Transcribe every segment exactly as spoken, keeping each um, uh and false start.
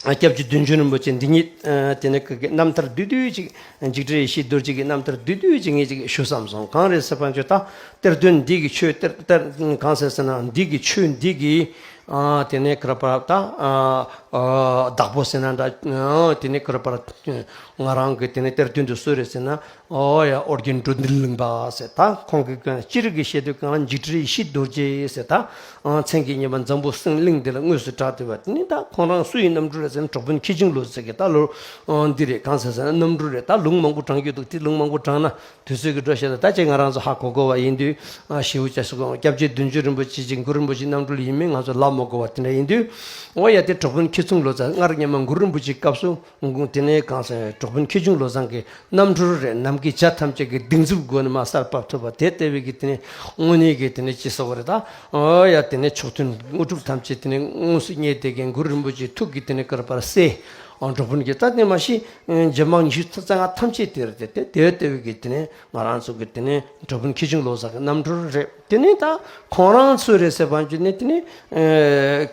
སྐྱབས་རྗེ་བདུད་འཇོམས་རིན་པོ་ཆེ་འདི་ཉིད་དེ་ནས་ཀྱི་རྣམ་ཐར་བསྡུས་བསྡུས་ཅིག་འཇིགས་བྲལ་ཡེ་ཤེས་རྡོ་རྗེ་གི་རྣམ་ཐར་བསྡུས་བསྡུས་ཅིག་ངས་ཅིག་ཞུ་བསམ་སོང་། གང་རེད་ཟེར་བ་ཅིག་ད་གཏེར་སྟོན་འདི་གི་ཆོས་གཏེར་གཏེར་གང་ཟེར་ཟེར་ན་འདི་གི་ཆོས་འདི་གི་དེ་ནས་ཀྱི་རེད་པ་ད་བདག་པོ་ཟེར་ན་འདྲ། དེ་ནས་ཀྱི་རེད་པ་ང་རང་གི་དེ་ནས་གཏེར་སྟོན་དུ་སུ་རེད་ཟེར་ན། ཨོ་ཡ་ཨོ་རྒྱན་འགྲོ་འདུལ་གླིང་པ་ཟེར། ད་ཁོང་གི་སྤྱིར་གྱི་བཤད་དུས་གང་ལ་འཇིགས་བྲལ་ཡེ་ཤེས་རྡོ་རྗེ་ཟེར། ད་མཚན་གྱི་སྙན་པ་འཛམ་བུ་གླིང་འདི་ལ་དངོས་སུ་གྲགས་བསྡད་པ་དེ་ནི་ད་ཁོང་རང་སུ་ཡི་རྣམ་སྤྲུལ་རེད་ཟེར་ན་གྲོགས་དཔོན་མཁས་འབྱུང་ལོ་ཙཱ་གི་ད་ལོ་འདི་རེད། གང་ཟེར་ཟེར་ན་རྣམ་སྤྲུལ་རེད། ད་ལུང་མང་པོ་བགྲང་རྒྱུ་འདུག་དེ་ལུང་མང་པོ་བགྲང་ན་དུས་ཚོད་ཀྱི་འགྲོ་བཤད་ད་ད་ཅིག་ང་རང་ཚོ་ཧ་གོ་གོ་བ་ཡིན་དུས་ཞེའུ་ཅག་སུ་གོ་སྐྱབས་རྗེ་བདུད་འཇོམས་རིན་པོ་ཆེ་ཅིག་གུ་རུ་རིན་པོ་ཆེ་རྣམ་སྤྲུལ་ཡིན་མིན་ང་ཚོ་ལབ་མ་དགོས་པ་དེ་འདྲ་ཡིན་དུས། ཨོ་ཡ་དེ་གྲོགས་དཔོན་མཁས་འབྱུང་ལོ་ཙཱ་སྔར་སྔོན་མ་གུ་རུ་རིན་པོ་ཆེའི་སྐབས་སུ། དེ་ནས་གང་ཟེར་གྲོགས་དཔོན་མཁས་འབྱུང་ལོ་ཙཱ་གི་རྣམ་སྤྲུལ་རེད། ནམ་མཁའི་བྱ་ཐམས་ཅད་ཀྱི་གདེང་ཚོད་སྒོ་ནས་མར་གསར་བབས་ཐུབ་པ་དེ་ལྟ་བུའི་གི་དེ་ནས་དངོས་གནས་ཀྱི་དེ་ནས་ཅི་ཟེར་བ་རེད་ད། ཨོ་ཡ་དེ་ནས་མཆོག་ཐུན་དངོས་གྲུབ་ཐམས་ཅད་དེ་ནས་དངོས་སུ་བརྙེས་ཏེ་གི་གུ་རུ་རིན་པོ་ཆེའི་ཐུགས་ཀྱི་དེ་ནས་ཀྱི་རེད་པ་སེ། གྲོགས་དཔོན་གྱི་ད་དེ་མ་གཞི་རྗེ་འབངས་ཉི་ཤུ་རྩ་ལྔ་ཐམས་ཅད་དེ་རེད། དེ་དེ་ལྟ་བུའི་གི་དེ་ནས་ང་རང་ཚོ་གི་དེ་ནས་གྲོགས་དཔོན་མཁས་འབྱུང་ལོ་ཙཱ་གི་རྣམ་སྤྲུལ་རེད། དེ་ནས་ད་ཁོང་རང་ཚོ་རེད་ཟེར་བ་ཅིག་ནས་དེ་ནས་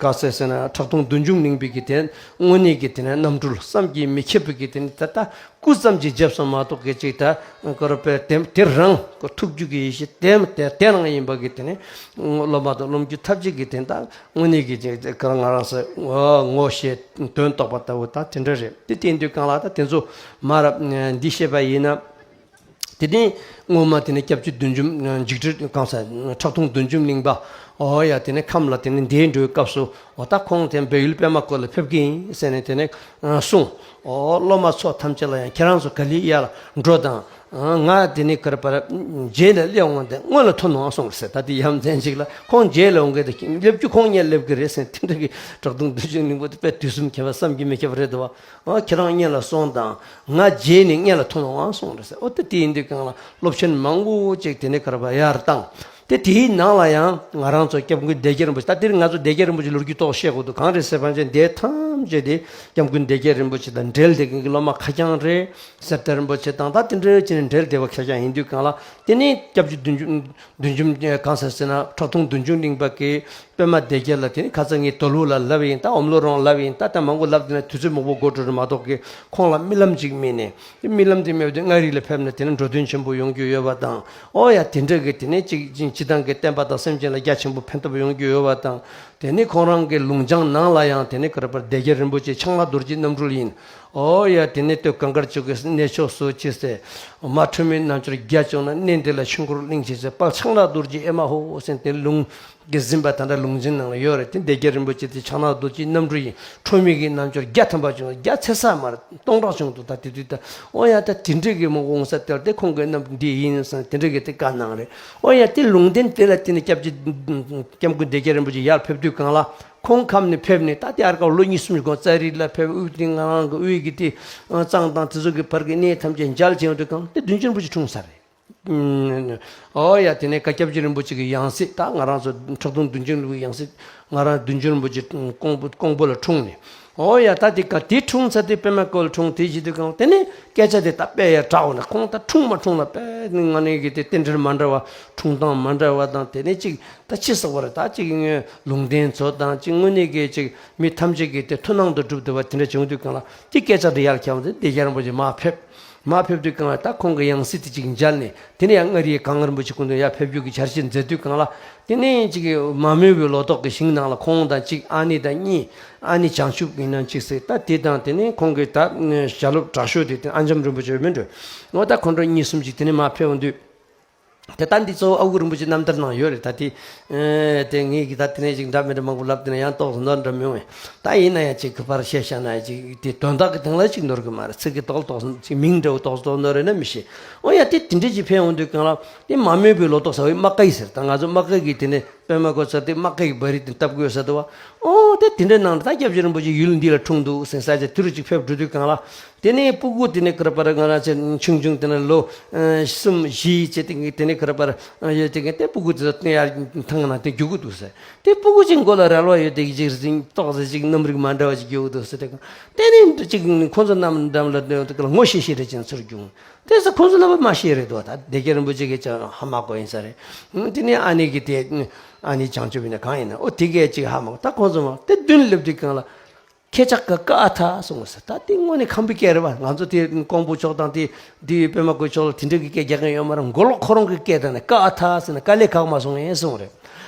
ག་ཟེར་ཟེར་ན་ཁྲག་འཐུང་བདུད་འཇོམས་གླིང་པའི་གི་དེ་དངོས་གནས་ཀྱི་དེ་ནས་རྣམ་སྤྲུལ་བསམ་གྱིས་མི་ཁྱབ་པའི་གི་དེ་ནས་ད་ལྟ་སྐུ་ཙམ་གྱིས་བརྒྱབ་སོང་མ་གཏོགས་གི་ཅིག་ད་ཀོ་ར་པའི་དེ་དེ་རང་ཐུགས་རྒྱུད་ཀྱི་ཡེ་ཤེས་དེ་དེ་དེ་རང་ཡིན་པ་གི་དེ་ནས་སློབ་མ་དང་སློབ་རྒྱུད་ཐམས་ཅད་ཀྱི་དེ་ད་དངོས་གནས་ཀྱི་ཅིག་ཀ་ང་རང་ཚོ་ངོ་ཤེས་དོན་རྟོགས་པ་ལྟ་བུ་ད་དེ་འདྲ་རེད། དེ་བསྟན་དུས་གང་ལ་ད་དེ་ཚོ་མར་འདི་བཤད་པ་ཡིན་ན། དེ་ནས་སྔོན་མ་དེ་ནས་སྐྱབས་རྗེ་བདུད་འཇོམས་འཇིགས་བྲལ་གང་ཟེར་ཁྲག་འཐུང་བདུད་འཇོམས་གླིང་པ། ཨོ་ཡ་དེ་ནས་ཁམས་ལ་དེ་ནས་འདས་འགྲོའི་སྐབས་སུ་ཨོ་ད་ཁོང་དེ་བལ་ཡུལ་པདྨ་བཀོད་ལ་ཕེབས་ཀྱི་ཡིན་ཟེར་ནས་དེ་ནས་གསུངས། ཨོ་སློབ་མ་ཚོ་ཐམས་ཅད་ལ་ཡང་ཁྱེད་རང་ཚོ་ག་ལེ་ཡར་འགྲོ་དང་། ང་དེ་ནས་ཀྱི་རེད་པ་རྗེས་ལ་སླེབས་འོང་དེ་སྔོན་ལ་ཐོན་འོང་གསུངས་ཟེར། ད་དེ་ཡ་མཚན་ཅིག་ལ་ཁོང་རྗེས་ལ་འོང་གི་དེ་སླེབས་རྒྱུ་ཁོང་སྔོན་སླེབས་ཀྱི་རེད་ཟེར། དེ་འདྲ་གི་ཁྲག་འཐུང་བདུད་འཇོམས་གླིང་པ་དེ་དཔེ་དུས་གསུམ་མཁས་པ་བསམ་གྱིས་མི་ཁྱབ་རེད་དོ། ཨོ་ཁྱེད་རང་སྔོན་ལ་སོང་དང་། ང་རྗེས་ནས་སྔོན་ལ་ཐོན་འོང་གསུངས་རེད་ཟེར། ཨོ་དེ་དེ་ཡིན་དུས་གང་ལ་སློབ་ཆེན་མང་པོ་ཅིག་དེ་ནས་ཀྱི་རེད་པ་ཡར་བཏང་། དེ་དེའི་ནང་ལ་ཡང་ང་རང་ཚོ་སྐྱབས་མགོན་བདེ་རྒྱལ་རིན་པོ་ཆེ། ད་དེར་ང་ཚོ་བདེ་རྒྱལ་རིན་པོ་ཆེ་ལོ་རྒྱུས་ཐོག་བཤད་དགོས་འདུག་གང་རེད་ཟེར་བ་ཅན་དེ་ཐམས་ཅད་དེ་སྐྱབས་མགོན་བདེ་རྒྱལ་རིན་པོ་ཆེ་དང་འབྲེལ་དེ་གི་སློབ་མ་ཁ་རྐྱང་རེད། གསེར་རྟ་རིན་པོ་ཆེ་དང་ད་དེ་འདྲའི་ཅིག་ནས་འབྲེལ་བསྡད་པ་ཁ་རྐྱང་ཡིན་དུས་གང་ལ། དེ་ནས་སྐྱབས་རྗེ་བདུད་འཇོམས་བདུད་འཇོམས་གང་ཟེར་ཟེར་ན་ཁྲག་འཐུང་བདུད་འཇོམས་གླིང་པ་གི་པདྨ་བདེ་རྒྱལ་ལ་དེ་ནི་ཁ་ཚ་ངས་དོལ་པོ་ལ་ལབ་ཡིན། ད་འོམ་ལོ་རོང་ལབ་ཡིན། ད་ད་མང་པོ་ལབ་དེ་ན་དུས་ཚོད་མང་པོ་འགོར་འགྲོ་རེད་མ་གཏོགས་གི་ཁོང་ལ་རྨི་ལམ་ཅིག་རྨིས་ནས། དེ་རྨི་ལམ་དེ་རྨིས་པ་དེ་མངའ་རིས་ལ་ཕེབས་ནས་དེ་ནི་འགྲོ་དོན་ཆེན་པོ་ཡོང་རྒྱུ་ཡོད་པ་དང་། ཨོ་ཡ་དེ་འདྲ་གི་དེ་ནས་ཅིག་ཅིག་སྤྱི་བཏང་གི་བསྟན་པ་དང་སེམས་ཅན་ལ་རྒྱ་ཆེན་པོ་ཕན་ཐོགས་ཡོང་རྒྱུ་ཡོད་པ་དང་། དེ་ནི་ཁོང་རང་གི་ལུང་བྱང་ནང་ལ་ཡང་དེ་ནི་ཀྱི་རེད་པ་བདེ་རྒྱལ་རིན་པོ་ཆེ་ཕྱག་ན་རྡོ་རྗེ་རྣམ་སྤྲུལ་ཡིན། ཨོ་ཡ་དེ་ནས་སྟོད་གངས་དཀར་ཕྱོགས་ཀྱི་གནས་མཆོག་སུ་ཅི་ཟེར། མ་ཁྲོ་མོའི་རྣལ་འབྱོར་རྒྱ་ཆེ་ན་གནས་འདི་ལ་ཆོས་འཁོར་གླིང་ཆེ་ཟེར། དཔལ་ཕྱག་ན་རྡོ་རྗེ་ཨེ་མ་ཧོ་ཟེར་དེ་ལུང་གི་ཟིན་པ་ད་ལྟ་ལུང་ཆེན་ནང་ལ་ཡོད་རེད། དེ་བདེ་རྒྱལ་རིན་པོ་ཆེ་དེ་ཕྱག་ན་རྡོ་རྗེ་རྣམ་སྤྲུལ་ཡིན། ཁྲོ་མོའི་གི་རྣལ་འབྱོར་རྒྱ་ཐམ་པ་བྱུང་། རྒྱ་ཚ་ས་མར་སྟོང་ཕྲག་བྱུང་འདུག་ད་དེ་དུས་ད་ཨོ་ཡ་ད་དེ་འདྲ་གི་མོ་འོང་ས་དེར་དེ་ཁོང་གི་རྣམ་འདི་ཡིན་ཟེར་དེ་འདྲ་གི་དེ་བཀའ་གནང་རེད། ཨོ་ཡ་དེ་ལུང་བསྟན་དེ་ལ་བརྟེན་ནས་སྐྱབས་རྗེ་སྐྱབས་མགོན་བདེ་རྒྱལ་རིན་པོ་ཆེ་ཡར་ཕེབས་དུས་གང་ལ། ཁོང་ཁམས་ནས་ཕེབས་ནས་ད་ལྟའི་ཨར་ཀ་ལོ་གཉིས་གསུམ་གོང་ཙཱ་རི་ལ་ཕེབས། དབུས་དེ་ང་རང་གི་དབུས་ཀྱི་དེ་གཙང་དང་དེ་ཚོ་གི་བར་གྱི་གནས་ཐམས་ཅད་མཇལ་བྱེད་ཡོང་དུས་གང་དེ་བདུད་འཇོམས་རིན་པོ་ཆེ་འཁྲུངས་ས་རེད། ཨོ་ཡ་དེ་ནས་བཀའ་སྐྱབས་རྗེ་རིན་པོ་ཆེ་གི་ཡང་སྲིད་ད་ང་རང་ཚོ་ཁྲག་འཐུང་བདུད་འཇོམས་ལུགས་ཀྱི་ཡང་སྲིད་ང་རང་བདུད་འཇོམས་རིན་པོ་ཆེ་ཀོང་པོ་ཀོང་པོ་ལ་འཁྲུངས་ནས། ཨོ་ཡ་ད་དེ་ག་དེ་འཁྲུངས་ཚར་དུས་པདྨ་བཀོད་ལ་འཁྲུངས། དེ་བྱེད་དུས་གང་དེ་ནས་སྐད་ཆ་དེ་ད་དཔེ་ཡ་དྲག་འོང་ན་ཁོང་ད་འཁྲུངས་མ་འཁྲུངས་ལ་དཔེ་ནི་ང་ནས་གི་དེ་རྟེན་འབྲེལ་མ་འདྲ་བ་འཁྲུངས་སྟངས་མ་འདྲ་བ་དང་དེ་ནས་ཅིག་ད་ཅི་ཟེར་བ་རེད། ད་ཅིག་ངས་ལུང་བསྟན་ཚོ་དང་ཅིག་དངོས་གནས་ཀྱི་ཅིག་མི་ཐམས་ཅད་ཀྱི་དེ་མཐུན་སྣང་དུ་གྲུབ་བསྡད་པ་དེ་འདྲ་བྱུང་དུས་གང་ལ་དེ་སྐད་ཆ་དེ་ཡར་ཁྱབ་དེ་བདེ་རྒྱལ་རིན་པོ་ཆེ་མར་ཕེབས། མར་ཕེབས་དུས་གང་ལ་ད་ཁོང་གི་ཡང་སྲིད་དེ་ཅིག་མཇལ་ནས་དེ་ནས་ཡང་མངའ་རིས་གངས་རིན་པོ་ཆེ་སྐུ་མདུན་ཡར་ཕེབས་རྒྱུ་གི་འཆར་གཞི་མཛད་དུས་གང་ལ། དེ་ནས་ཅིག་མ་རྨོས་པའི་ལོ་ཏོག་གི་ཞིང་ནང་ལ་ཁོང་དང་ཅིག་ཨ་ནེ་དང་གཉིས། ཨ་ནེ་བྱང་ཆུབ་ཡིན་ན་ཅིག་ཟེར། ད་དེ་དང་དེ་ནས་ཁོང་གི་ད་ཞལ་སློབ་དྲག་ཤོས་དེ་དེ་ཨ་འཇམ་རིན་པོ་ཆེ་མིན་འགྲོ། འོ་ད་ཁོང་ཁྲོ་གཉིས་གསུམ་ཅིག་དེ་ནས་མར་ཕེབས་འོང་དུས། དེ་ལྟ་འདི་གཙོ་བོ་ཨ་ཁུ་རིན་པོ་ཆེ་རྣམ་ཐར་ནང་ཡོད་རེད། ད་དེ་ཨེ་དེ་ངེད་ཀྱིས་ད་དེ་ནས་ཅིག་འདྲ་མི་འདྲ་མང་པོ་ལབ་དེ་ན་ཡང་ཏོག་ཙམ་ནོར་འདྲ་མི་འོང་། ད་ཡིན་ན་ཡང་ཅིག་གི་ཕར་བཤད་བཞག་ན་ཡང་ཅིག་དེ་དོན་དག་གི་སྟེང་ལ་ཅིག་ནོར་གི་མ་རེད། ཚིག་གི་ཏོག་ཏོག་ཙམ་ཅིག་མིང་འདྲ་བོ་ཏོག་ཙམ་ཏོག་ནོར་རེད་ན་མི་ཤེས། འོ་ཡ་དེ་དེ་འདྲ་ཅིག་ཕེབས་འོང་དུས་གང་ལ་དེ་མ་རྨོས་པའི་ལོ་ཏོག་ཟེར་བའི་དམག་སྐད་ཡིག་ཟེར། ད་ང་ཚོ་དམག་སྐད་ཀྱི་དེ་ནས་པདྨ་བཀོད་ཚར་དེ་དམག་སྐད་ཀྱི་བ་རི་དེ་བཏབ་དགོས་ཟེར་དུ་བ། ཨོ་དེ་དེ་འདྲའི་ནང་ད་སྐྱབས་རྗེ་རིན་པོ་ཆེ་ཡུལ་འདི་ལ་འཁྲུངས་འདུག་ཟེར་ས་ཆ་དེ་རུ་ཅིག་ཕེབས་འགྲོ་དུས་གང་ལ། དེ་ནས་སྤུ་གུ་དེ་ནས་ཀི་ར་པར་ང་རང་ཚོ་ཆུང་ཆུང་དེ་ནས་ལོ་གསུམ་བཞི་བྱས་ཏེ་དེ་ནས་ཀི་ར་པར་ཡོད་དེ་གི་དེ་སྤུ་གུ་དེ་ཚོ་དེ་ཡར་ཐང་ན་དེ་རྒྱུག་གི་འདུག་ཟེར། དེ་སྤུ་གུ་ཅིག་མགོ་ལ་རལ་བ་ཡོད་དེ་གི་ཅིག་རིང་ཏོག་ཙེ་ཅིག་རྣམ་རིག་མ་འདྲ་བ་ཅིག་རྒྱུག་གི་འདུག་ཟེར། དེ་གང་དེ་ནས་ཅིག་ཁོང་ཚོ་རྣམས་འགྲམ་ལ་དེ་ལ་ངོ་ཤེས་ཤེས་རེ་ཅན་ཚུར་རྒྱུག་དེ་ཚོ་ཁོང་ཚོ་རྣམ་པ་མ་ཤེས་རེད་འདུག་ད་བདེ་རྒྱལ་རིན་པོ་ཆེ་གི་ཅང་ཧ་མ་གོ་ཡིན་ས་རེད། དེ་ནས་ཨ་ནེ་གི་དེ་ཨ་ནེ་བྱང་ཆུབ་ཡིན་ན་གང་ཡིན་ན་ཨོ་དེ་གས་ཅིག་ཧ་མ་གོ་ད་ཁོང་ཚོ་མ་དེ་མདུན་སླེབས་དུས་གང་ལ། ཁྱེད་ཅག་གི་ཀ་ཨ་ཐ་གསུངས་ཟེར། ད་དེ་དངོས་གནས་ཁམས་པའི་སྐད་རེད་བ། ང་ཚོ་དེ་ཀོང་པོ་ཕྱོགས་དང་དེ་དེ་པད་མ་བཀོད་ཕྱོགས་ལ་དེ་འདྲ་གི་སྐད་རྒྱག་མཁན་ཡོད་མ་རེད། མགོ་ལོག་ཁོ་རང་གི་སྐད་དང་ནི་ཀ་ཨ་ཐ་ཟེར་ན་དཀའ་ལས་ཁག་མ་སོང་ངས་གསུངས་རེད།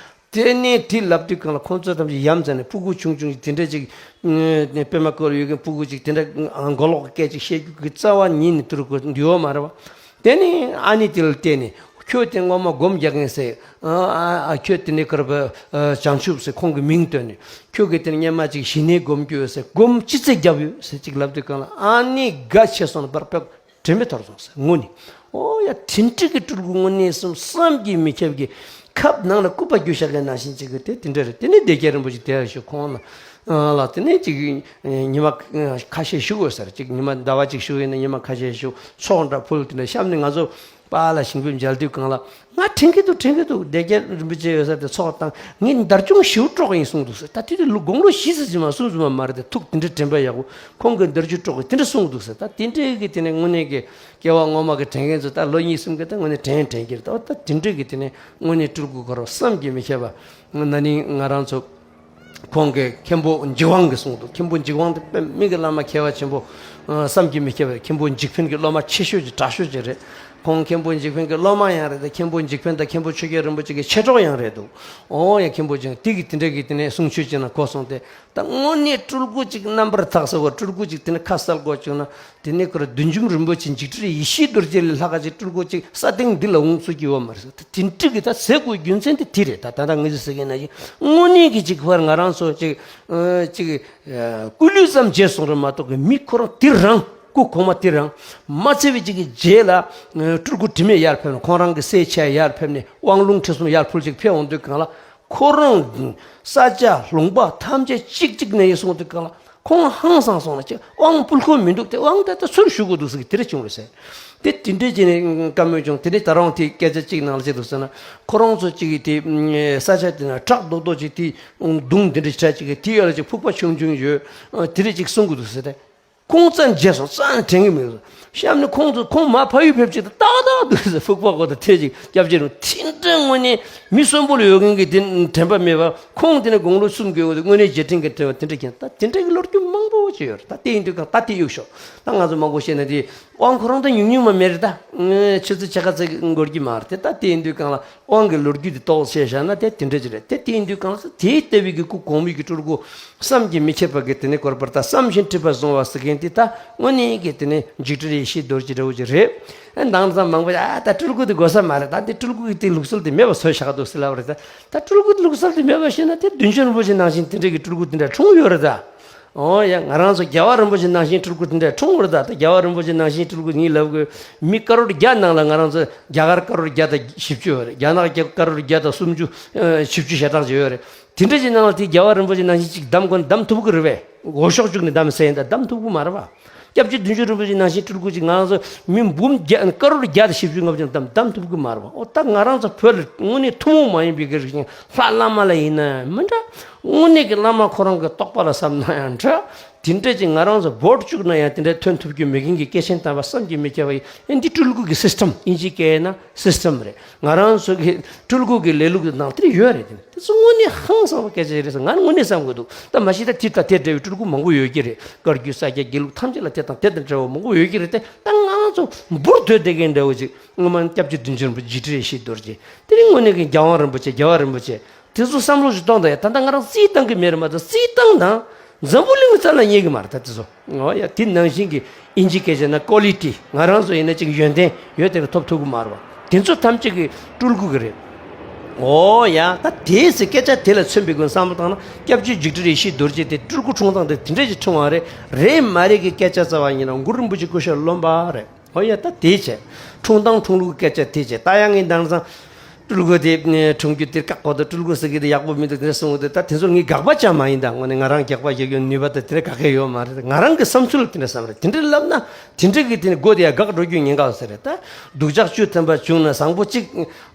དེ་ནས་དེ་ལབ་དུས་གང་ལ་ཁོང་ཚོ་ཐམས་ཅད་ཡ་མཚན་ནས་སྤུ་གུ་ཆུང་ཆུང་ཞིག་དེ་འདྲ་ཅིག་ཨ་ནི་པད་མ་བཀོད་ལ་ཡོད་མཁན་སྤུ་གུ་ཅིག་དེ་འདྲ་མགོ་ལོག་གི་སྐད་ཅིག་བཤད་རྒྱུ་གི་རྩ་བ་ཉིད་ནས་དུར་དགོས་འདུས་མ་རེད་བ། དེ་ནས་ཨ་ནེ་དེ་ལ་བལྟས་ནས་ཁྱོད་དེ་སྔོན་མ་སྒོམ་རྒྱག་མཁན་ཟེར། ཨ་ཨ་ཨ་ཁྱོད་དེ་ནས་ཀར་བ་བྱང་ཆུབ་ཟེར་ཁོང་གི་མིང་བཏོན་ནས། ཁྱོད་ཀྱིས་དེ་ནས་སྔོན་མ་ཅིག་ཞི་གནས་སྒོམ་རྒྱུ་ཡོད་ཟེར། སྒོམ་ཅི་ཙེ་བརྒྱབ་ཡོད་ཟེར་ཅིག་ལབ་དུས་གང་ལ་ཨ་ནེ་དགའ་ཆེ་སོང་ན་བར་བར་དྲན་པའི་ཐོར་སོང་ཟེར་དངོས་གནས། ཨོ་ཡ་དེ་འདྲ་གི་སྤྲུལ་སྐུ་དངོས་གནས་སུ་བསམ་གྱིས་མི་ཁྱབ་ཀྱི་ཁབ་ནང་ལ་སྐུད་པ་རྒྱུ་བཞག་མཁན་ནང་བཞིན་ཅིག་གི་དེ་དེ་འདྲ་རེད། དེ་ནས་སྡེ་བརྒྱད་རིན་པོ་ཆེ་དེ་ཡ་ཞུ་ཁོང་ལ་ལ་དེ་ནས་ཅིག་ཉི་མ་ཁ་ཤས་བཞུགས་དགོས་ཟེར། ཅིག་ཉི་མ་ཟླ་བ་གཅིག་བཞུགས་ཡིན་ན་ཉི་མ་ཁ་ཤས་བཞུགས་ཚོགས་འདྲ་ཕུལ། དེ་འདྲ་གཤམ་ནས་ང་ཚོ་པཱ་ལགས་ཞིང་ཕེབས་མཇལ་དུས་གང་ལ་ང་དྲན་གྱི་འདུག་དྲན་གྱི་འདུག་སྡེ་བརྒྱད་རིན་པོ་ཆེ་ཡོད་ས་དེ་ཚོགས་བཏང་། ངས་འདར་ཆུང་ཞེ་པོ་དཀྲོགས་ཡིན་གསུངས་འདུག་ཟེར། ད་དེ་དུས་ལོ་དགུང་ལོ་བཞི་ཙམ་ཅིག་མ་གསུམ་ཙམ་མ་མ་རེད་དེ། ཐུགས་དེ་འདྲ་དྲན་པ་ཡག་པོ། ཁོང་གིས་འདར་ཆུང་དཀྲོགས་གི་དེ་འདྲ་གསུངས་འདུག་ཟེར། ད་དེ་འདྲའི་གི་དེ་ནས་དངོས་གནས་ཀྱི་སྐྱེ་བ་སྔོན་མ་གི་དྲན་མཁན་ཚོ་ད་ལོ་གཉིས་གསུམ་གི་ད་དངོས་གནས་དྲན་དྲན་གྱི་རེད། ད་ད་དེ་འདྲའི་གི་དེ་ནས་དངོས་གནས་སྤྲུལ་སྐུ་ཁོ་རང་བསམ་གྱིས་མི་ཁྱབ་པ། ན་ནིང་ང་རང་ཚོ་ཁོང་གིས་མཁན་པོ་འཇིགས་དབང་གིས་གསུངས་འདུག་མཁན་པོ་འཇིགས་དབང་དེ་དཔེ་མི་གི་བླ་མ་མཁས་པ་ཆེན་པོ། ཨ་བསམ་གྱིས་མི་ཁྱབ་པའི་མཁན་པོ་འཇིགས་འཕེན་གྱི་སློབ་མ་ཆེ་ཤོས་ཀྱི་དྲག་ཤོས་ཅིག་རེད། ཁོང་མཁན་པོ་འཇིགས་འཕེན་གྱི་སློབ་མ་ཡང་རེད་དེ། མཁན་པོ་འཇིགས་འཕེན་དང་མཁན་པོ་ཆོས་རྒྱལ་རིན་པོ་ཆེ་གི་མཆེད་གྲོགས་ཡང་རེད་འདུག་ཨོ་ཡ་མཁན་པོ་འཇིགས་དེ་གིས་དེ་འདྲ་གི་དེ་ནས་གསུང་ཆོས་བྱས་ན་གོ་སོང་སྟེ། ད་དངོས་གནས་སྤྲུལ་སྐུ་ཅིག་རྣམ་པར་དག་ས་གོ་སྤྲུལ་སྐུ་ཅིག་དེ་ནས་ཁ་གསལ་གོ་བྱུང་ན། དེ་ནས་ཁོ་ར་བདུད་འཇོམས་རིན་པོ་ཆེ་འཇིགས་བྲལ་ཡེ་ཤེས་རྡོ་རྗེ་ལས་ལྷག་ག་ཅིག་སྤྲུལ་སྐུ་ཅིག་ས་སྟེང་འདི་ལ་འོང་ཚུགས་ཀྱི་ཡོད་མ་རེད་ཟེར། དེ་འདྲ་གི་ད་ཟེར་དགོས་རྒྱུ་མཚན་དེ་དེ་རེད། ད་ད་ལྟ་ངས་ཟེར་གྱི་ན་ཅིག་དངོས་གནས་ཀྱི་ཅིག་ཕར་ང་རང་ཚོ་ཅིག་ཨ་ཅིག་ཨ་སྐུ་ལུས་ཙམ་མཇལ་སོང་རེད་མ་གཏོགས་གི་མི་ཁོ་རང་དེ་རང་སྐུ་གོང་མ་དེ་རང་མ་ཚེ་བའི་ཅིག་གི་རྗེས་ལ་ཨ་སྤྲུལ་སྐུ་དྲི་མེད་ཡར་ཕེབས་ནས་ཁོང་རང་གི་སྲས་ཆེ་ཡར་ཕེབས་ནས་དབང་ལུང་ཁྲིད་གསུམ་ཡར་ཕུལ་ཅིག་ཕེབས་འོང་དུས་གང་ལ། ཁོ་རང་ས་ཆ་ལུང་པ་ཐམས་ཅད་གཅིག་གཅིག་ནས་ཡིན་སོང་དུས་གང་ལ་ཁོང་ཧང་སང་སོང་ལ་ཅིག་དབང་སྤུ་ལྐོག་མི་འདུག་སྟེ། དབང་དེ་ད་ཚུར་ཞུ་དགོས་འདུག་ཟེར་གི་དེ་འདྲ་བྱུང་རེད་ཟེར། དེ་དེ་འདྲ་བྱས་ནས་བཀའ་མོལ་བྱུང་། དེ་ནས་ད་རུང་དེ་སྐད་ཆ་གཅིག་ནང་ལ་ཅི་འདུག་ཟེར་ན། ཁོ་རང་ཚོ་གཅིག་གིས་དེ་ས་ཆ་དེ་ན་བྲག་རྡོག་རྡོག་ཅིག་དེ་གདུང་དེ་འདྲ་བྱས་ཅིག་གི་དེ་ཡོད་ལ་ཅིག་ཕུག་པ་ཆུང་ཆུང་ཡོད། དེ་འདྲ་ཅིག་གསུང་གི་འདུག་ཟེར་ཏེ། ཁོང་རྩ་མཇལ་སོང་། རྩ་ནས་དྲན་གི་མི་འདུག་གཤམ་ནས་ཁོང་ཚོ་ཁོང་མ་ཕ་ཡུལ་ཕེབས་ཅིག་ཏག་ཏག་འདུག་ཟེར། ཕུག་པ་གོ་ད་ཐེ་ཅིག་སྐྱབས་རྗེ་རུ་དེ་འདྲ་དངོས་གནས་མི་གསོན་པོ་ལ་ཡོད་མཁན་གྱི་དེ་དྲན་པ་མེད་པ། ཁོང་དེ་ནས་དགུང་ལོ་གསུམ་གྱི་འོག་ཏུ་དངོས་གནས་རྗེས་དྲན་གྱི་དྲན་པ་དེ་འདྲ་མཁྱེན། ད་དེ་འདྲ་གི་ལོ་རྒྱུས་མང་པོ་ཅིག་ཡོད་རེད། ད་དེ་ཡིན་དུས་གང་ད་དེ་གཡུག་ཤོག་ད་ང་ཚོ་མང་པོ་བཤད་ན་དེ་དབང་ཁོ་རང་ད་ཉུང་ཉུང་མ་མེད་རེད། ད་ཆུ་ཚོད་ཕྱེད་ཀ་ཙམ་འགོར་གྱི་མ་རེད་དེ། ད་དེ་ཡིན་དུས་གང་ལ། དབང་གི་ལོ་རྒྱུས་དེ་ཏོག་བཤད་བཞག་ན་དེ་དེ་འདྲ་ཅིག་རེད་དེ། དེ་ཡིན་དུས་གང་ཟེར་དེའི་ལྟ་བུའི་གི་སྐུ་གོང་མའི་གི་སྤྲུལ་སྐུ་བསམ་གྱིས་མི་ཁྱབ་པ་གི་དེ་ནས་སྐོར་པར་ད་བསམ་བཞིན་ཁྲིད་པ་བཟུང་བ་ཟེར་མཁན་དེ་ད་དངོས་གནས་ཀྱི་དེ་ནས་འཇིགས་བྲལ་ཡེ་ཤེས་རྡོ་རྗེ་འདྲ་བོ་ཅིག་རེད། ཨ་དེང་སང་མང་པོ་ཨ་ད་སྤྲུལ་སྐུ་དེ་དགོས་ས་མ་རེད། ད་དེ་སྤྲུལ་སྐུ་གི་དེ་ལུགས་སྲོལ་དེ་མེད་པ་བཟོས་བཞག་འདུག་ཟེར་ལབ་པ་རེད། ད་ད་སྤྲུལ་སྐུ་དེ་ལུགས་སྲོལ་དེ་མེད་པ་ཤེས་ན་དེ་བདུད་འཇོམས་རིན་པོ་ཆེ་ནང་བཞིན་དེ་འདྲ་གི་སྤྲུལ་སྐུ་དེ་འདྲ་འཁྲུངས་ཡོད་རེད་ད། ཨོ་ཡ། ང་རང་ཚོ་རྒྱལ་བ་རིན་པོ་ཆེ་ནང་བཞིན་སྤྲུལ་སྐུ་དེ་འདྲ་འཁྲུངས་ཡོད་རེད་ད། ད་རྒྱལ་བ་རིན་པོ་ཆེ་ནང་བཞིན་སྤྲུལ་སྐུ་ངས་ལབ་དགོས། མི་ཀ་རོར་བརྒྱ་ནང་ལ་ང་རང་ཚོ་རྒྱ་གར་ཀ་རོར་བརྒྱ་དང་བཞི་བཅུ་ཡོད་རེད། རྒྱ་ནག་རྒྱ་ཀ་རོར་བརྒྱ་དང་སུམ་ཅུ་ཨ་བཞི་བཅུ་ཞེ་གྲངས་ཅིག་ཡོད་རེད། དེ་འདྲ་ཅིག་ནང་ལ་དེ་རྒྱལ་བ་རིན་པོ་ཆེ་ནང་བཞིན་ཅིག་བདམས་དགོས་ན་བདམས་ཐུབ་ཀྱི་རེད་པས། འོས་ཤོག་བཅུག་ནས་བདམས་ཟེར་ཡིན་ད་བདམས་ཐུབ་ཀྱི་མ་རེད་པ། སྐྱབས་རྗེ་བདུད་འཇོམས་རིན་པོ་ཆེ་ནང་བཞིན་སྤྲུལ་སྐུ་ཅིག་ང་རང་ཚོ་མི་འབུམ་བརྒྱ་ཀ་རོར་བརྒྱ་དང་བཞི་བཅུ་ལྔ་བཅུ་བདམས་བདམས་ཐུབ་ཀྱི་མ་རེད་པ། ཨོ་ད་ང་རང་ཚོ་བོད་ལ་དངོས་གནས་ཐུན་མོང་མ་ཡིན་པའི་གི་རིགས་ཤིག་ལྷ་བླ་མ་ལ་ཡིན་ན་ཡང་མི་འདྲ། དངོས་གནས་ཀྱི་བླ་མ་ཁོ་རང་གི་རྟོགས་པ་ལ་བསམ་ན་ཡང་འདྲ། དེ་འདྲ་ཅིག་ང་རང་ཚོ་འབོར་བཅུག་ན་ཡང་དེ་འདྲ་ཐོན་ཐུབ་རྒྱུ་མེད་མཁན་གྱི་སྐྱེས་ཆེན་དམ་པ་བསམ་གྱིས་མི་ཁྱབ་པ་ཡིན། ཨེ་འདི་སྤྲུལ་སྐུ་གི་སིས་ཊམ་དབྱིན་ཇིའི་སྐད་ཡིན་ན་སིས་ཊམ་རེད། ང་རང་ཚོ་གི་སྤྲུལ་སྐུ་གི་ལས་ལུགས་དེ་ནང་དེ་འདྲ་ཡོད་རེད། དེ་དེ་ཚོ་དངོས་གནས་ཧང་སང་བ་སྐད་ཆ་རེད་ཟེར་ང་དངོས་གནས་བསམ་གི་འདུག་ད་མ་གཞི་ད་དེ་དང་དེ་འདྲ་བའི་སྤྲུལ་སྐུ་མང་པོ་ཡོད་ཀྱི་རེད། བཀའ་བརྒྱུད་ས་སྐྱ་དགེ་ལུགས་ཐམས་ཅད་ལ་དེ་དང་དེ་དང་འདྲ་བ་མང་པོ་ཡོད་ཀྱི་རེད་དེ། ད་ང་རང་ཚོ་འབུར་དོད་བསྡད་མཁན་འདྲ་བོ་ཅིག་སྔོན་མ་སྐྱབས་རྗེ་བདུད་འཇོམས་རིན་པོ་ཆེ་འཇིགས་བྲལ་ཡེ་ཤེས་རྡོ་རྗེ། དེ་རིང་དངོས་གནས་ཀྱི་རྒྱལ་དབང་རིན་པོ་ཆེ་རྒྱལ་བ་རིན་པོ་ཆེ། དེ་ཚོ་བསམ་བློ་ཞིག་གཏོང་དང་ཡ། ད་ལྟ་ང་རང་རྩིས་བཏང་གི་མེད་རེད་མ་གཏོགས་རྩིས་བཏང་དང་། འཛམ་བུ་གླིང་གི་རྩ་ལ་རྙེད་ཀྱི་མ་རེད་ད་དེ་ཚོ། འོ་ཡ་དེ་ནང་བཞིན་གྱི་དབྱིན་ཇི་སྐད་ཆ་ན་ཀོ་ལི་ཊི། ང་རང་ཚོ་ཡིན་ན་ཅིག་ཡོན་ཏན་ཡོད་དེ་ག་ཐོབ་ཐུབ་ཀྱི་མ་རེད་བ། དེ་ཚོ་ཐམས་ཅད་ཀྱི་སྤྲུལ་སྐུ་གི་རེད། འོ་ཡ་ད་དེའི་ཚེ་སྐད་ཆ་དེ་ལ་མཚོན་པའི་སྒོ་ནས་བསམ་བློ་བཏང་ན་སྐྱབས་རྗེ་འཇིགས་བྲལ་ཡེ་ཤེས་རྡོ་རྗེ་དེ་སྤྲུལ་སྐུ་འཁྲུངས་སྟངས་དེ་དེ་འདྲ་ཞིག་འཁྲུངས་པ་རེད། རེད་མ་རེད་ཀྱི་སྐད་ཆ་རྩ་བ་ཉིད་ན་གུ་རུ་རིན་པོ་ཆེ་སྐུ་ཞབས་རློམ་པ་རེད། ཨོ་ཡ་ད་དེ་བྱས། འཁྲུངས་སྟངས་འཁྲུངས་ལུགས་སྐད་ཆ་དེ་བྱས། ད་ཡང་ངས་དེང་སང་སྤྲུལ་སྐུ་དེ་འཁྲུངས་རྒྱུ་དེ་བཀག་གོ། ད་སྤྲུལ་སྐུ་ཟེར་གི་དེ་ཡག་པོ་མི་འདུག་དེ་གསུང་གི་འདུག་ད་དེ་ཚོར་ངས་དགག་པ་བྱ་མ་ཡིན། ད་དངོས་གནས་ང་རང་དགག་པ་རྒྱག་རྒྱུ་ནུས་པ་ད་དེ་འདྲ་ག་གེ་ཡོད་མ་རེད། ང་རང་གི་བསམ་ཚུལ་ལ་དེ་འདྲ་བསམ་རེད། དེ་འདྲ་ལབ་ན་དེ་འདྲ་གི་དེ་ནས་སྒོ་དེ་ཡང་འགག་འགྲོ་རྒྱུ་ཉེན་ཁ་ཟེར་རེད། ད་སྡུག་ཅག་བཅུ་ཐམ་པ་བྱུང་ན་བཟང་པོ་གཅིག་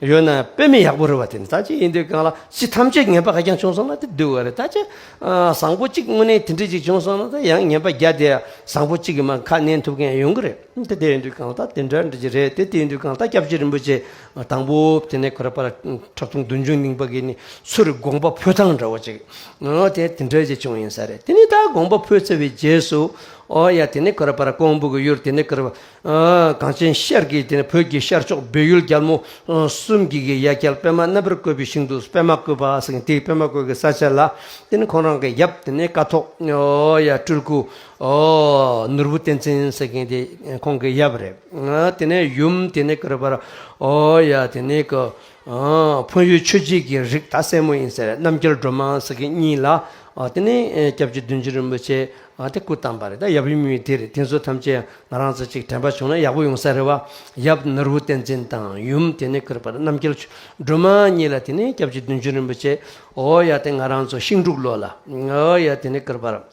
ཡོད་ན་དཔེ་མི་ཡག་པོ་རེད་བ། དེ་ནི་ད་ཅི་ཡིན་དུས་གང་ལ་ཅི་ཐམས་ཅད་ངན་པ་ཁ་རྐྱང་བྱུང་སོང་ན་དེ་སྡུག་པ་རེད། ད་ཅི་བཟང་པོ་གཅིག་དངོས་གནས་དེ་འདྲ་ཅིག་བྱུང་སོང་ན་ད་ཡང་ངན་པ་བརྒྱ་དེ་བཟང་པོ་གཅིག་གི་མ་ཁ་གནོན་ཐུབ་མཁན་ཡོང་གི་རེད། དེ་དེ་ཡིན་དུས་གང་ལ་ད་དེ་འདྲ་འདྲ་ཅིག་རེད། དེ་དེ་ཡིན་དུས་གང་ལ་ད་སྐྱབས་རྗེ་རིན་པོ་ཆེ་དང་པོ་དེ་ནས་ ཁོ་ར་པ་ར་ཁྲག་འཐུང་བདུད་འཇོམས་གླིང་པ་གི་ནི་ཚུར་དགོངས་པ་འཕོ་སྟངས་འདྲ་བོ་ཅིག་ཨོ་དེ་དེ་འདྲ་ཅིག་བྱུང་ཡིན་ས་རེད། དེ་ནི་ད་དགོངས་པ་འཕོ་ཚར་བའི་རྗེས་སུ་ཨོ་ཡ་དེ་ནི་ཁོ་ར་པ་ར་ཀོང་པོ་གི་ཡུལ་དེ་ནི་ཁོ་ར་པ་གངས་ཅན་ཤར་གྱི་དེ་ནི་བོད་ཀྱི་ཤར་ཕྱོགས་བོད་ཡུལ་རྒྱལ་མོ་གསུམ་གྱི་གི་ཡ་གྱལ་པདྨ་རྣམ་པར་བཀོད་པའི་ཞིང་དུ་པདྨ་བཀོད་པ་ཟེར་མཁན་དེའི་པདྨ་བཀོད་ཀྱི་ས་ཆ་ལ་དེ་ནི་ཁོང་རང་གི་ཡབ་དེ་ནི་ཀཿཐོག་ཨོ་ཡ་སྤྲུལ་སྐུ་ཨོ་ནོར་བུ་བསྟན་འཛིན་ཟེར་མཁན་དེ་ཁོང་གི་ཡབ་རེད། དེ་ནས་ཡུམ་དེ་ནས་ཀར་པར་ཨོ་ཡ་དེ་ནས་ཀ་ཕན་ཡུལ་ཆོས་རྗེ་གི་རིགས་ད་སྲས་མོ་ཡིན་ཟེར་རྣམ་རྒྱལ་སྒྲོལ་མ་ཟེར་མཁན་གཉིས་ལ་དེ་ནས་སྐྱབས་རྗེ་བདུད་འཇོམས་རིན་པོ་ཆེ་དེ་སྐུ་བལྟམས་པ་རེད། ད་ཡབ་ཡུམ་གཉིས་དེ་རེད། དེ་ཚོ་ཐམས་ཅད་ང་རང་ཚོ་གཅིག་དྲན་པ་བྱུང་ན་ཡག་པོ་ཡོང་ས་རེད་བ། ཡབ་ནོར་བུ་བསྟན་འཛིན་དང་ཡུམ་དེ་ནས་ཀར་པར་རྣམ་རྒྱལ་སྒྲོལ་མ་གཉིས་ལ་དེ་ནས་སྐྱབས་རྗེ་བདུད་འཇོམས་རིན་པོ་ཆེ་ཨོ་ཡ་དེ་ང་རང་ཚོ་ཤིང་འབྲུག་ལོ་ལ་ཨོ་ཡ་དེ་ནས་ཀར་པར།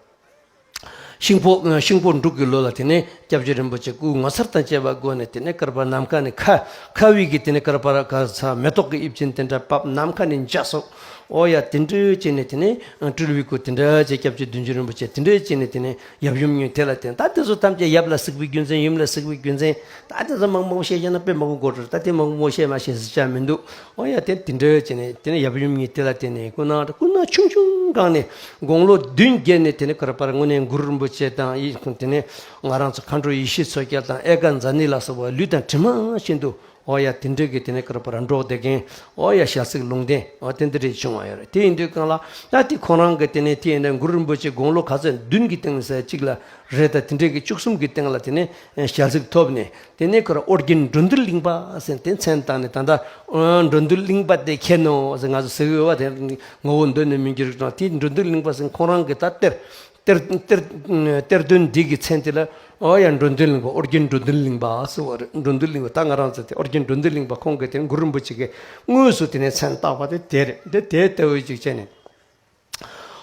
ཤིང་ཕོ་ཤིང་ཕོ་འབྲུག་གི་ལོ་ལ་དེ་ནས་སྐྱབས་རྗེ་རིན་པོ་ཆེ་སྐུ་ངོ་མཚར་དང་བཅས་པ་སྒོ་ནས་དེ་ནས་ཀར་པར་ནམ་མཁའ་ནས་ཁ་ཁ་བའི་གི་དེ་ནས་ཀར་པར་ག་ས་མེ་ཏོག་གི་དབྱིབས་ཅན་དེ་འདྲ་བབས། ནམ་མཁའ་ནས་འཇའ་སོགས་ཨོ་ཡ་དེ་འདྲ་བྱས་ནས་དེ་ནས་སྤྲུལ་པའི་སྐུ་དེ་འདྲ་བྱས། སྐྱབས་རྗེ་བདུད་འཇོམས་རིན་པོ་ཆེ་དེ་འདྲ་བྱས་ནས་དེ་ནས་ཡབ་ཡུམ་གཉིས་དེ་ལ་བསྟེན། ད་དེ་ཚོ་ཐམས་ཅད་ཡབ་ལ་གཟིགས་པའི་རྒྱུ་མཚན་ཡུམ་ལ་གཟིགས་པའི་རྒྱུ་མཚན་ད་དེ་ཚོ་མང་པོ་བཤད་ཀྱང་ན་དཔེ་མང་པོ་འགོར་འགྲོ། ད་དེ་མང་པོ་བཤད་མ་ཤེས་ཟེར་བྱ་མི་འདུག་ཨོ་ཡ་དེ་དེ་འདྲ་བྱས་ནས་དེ་ནས་ཡབ་ཡུམ་གཉིས་དེ་ལ་བསྟེན་ནས་སྐུ་ན་སྐུ་ན་ཆུང་ཆུང་སྒང་ནས་དགུང་ལོ་བདུན་བརྒྱད་ནས་དེ་ནས་ཀར་པར་དངོས་གནས་གུ་རུ་རིན་པོ་ཆེ་དང་ཡི་དེ་ནས་ང་རང་ཚོ་མཁའ་འགྲོ་ཡེ་ཤེས་མཚོ་རྒྱལ་དང་ཨེ་ཀ་ཛ་ནི་ལ་སོགས་པ་ལུས་དང་གྲིབ་མ་བཞིན་དུ་ཨོ་ཡ་དེ་འདྲ་གི་དེ་ནས་ཀར་པར་འགྲོགས་བསྡད་མཁན་ཨོ་ཡ་ཞལ་གཟིགས་ལུང་བསྟན་ཨོ་དེ་འདྲ་རེ་བྱུང་བ་ཡོད་རེད། དེ་ཡིན་དུས་གང་ལ་ད་དེ་ཁོང་རང་གི་དེ་ནས་དེ་ཡིན་ན་གུ་རུ་རིན་པོ་ཆེ་དགུང་ལོ་ག་ཚོད་བདུན་གྱི་སྟེང་ཟེར་གཅིག་ལ་རེད། ད་དེ་འདྲ་གི་བཅུ་གསུམ་གྱི་སྟེང་ལ་དེ་ནས་ཞལ་གཟིགས་ཐོབ་ནས། དེ་ནས་ཁོ་ར་ཨོ་རྒྱན་འགྲོ་འདུལ་གླིང་པ་ཟེར་དེ་མཚན་བཏགས་ནས་ད་ལྟ་འགྲོ་འདུལ་གླིང་པ་དེ་ཁྱེར་ནོ་ཟེར་ང་ཚོ་ཟེར་གི་ཡོད་པ། དེ་ངོ་བོ་འདོད་ནས་མི་འགྱུར་ཀྱང་དེ་འགྲོ་འདུལ་གླིང་པ་ཟེར་ཁོང་རང་གི་ད་གཏེར་གཏེར་གཏེར་གཏེར་སྟོན་འདི་གི་མཚན་དེ་ལ་ཨོ་ཡ་འགྲོ་འདུལ་གླིང་པ་ཨོ་རྒྱན་འགྲོ་འདུལ་གླིང་པ་ཟེར་བ་རེད། འགྲོ་འདུལ་གླིང་པ་ད་ང་རང་ཚོ་དེ་ཨོ་རྒྱན་འགྲོ་འདུལ་གླིང་པ་ཁོང་གི་དེ་གུ་རུ་རིན་པོ་ཆེ་གི་དངོས་སུ་དེ་ནས་མཚན་བཏགས་པ་དེ་དེ་རེད། དེ་དེ་ལྟ་བུའི་ཅིག་བྱས་ནས།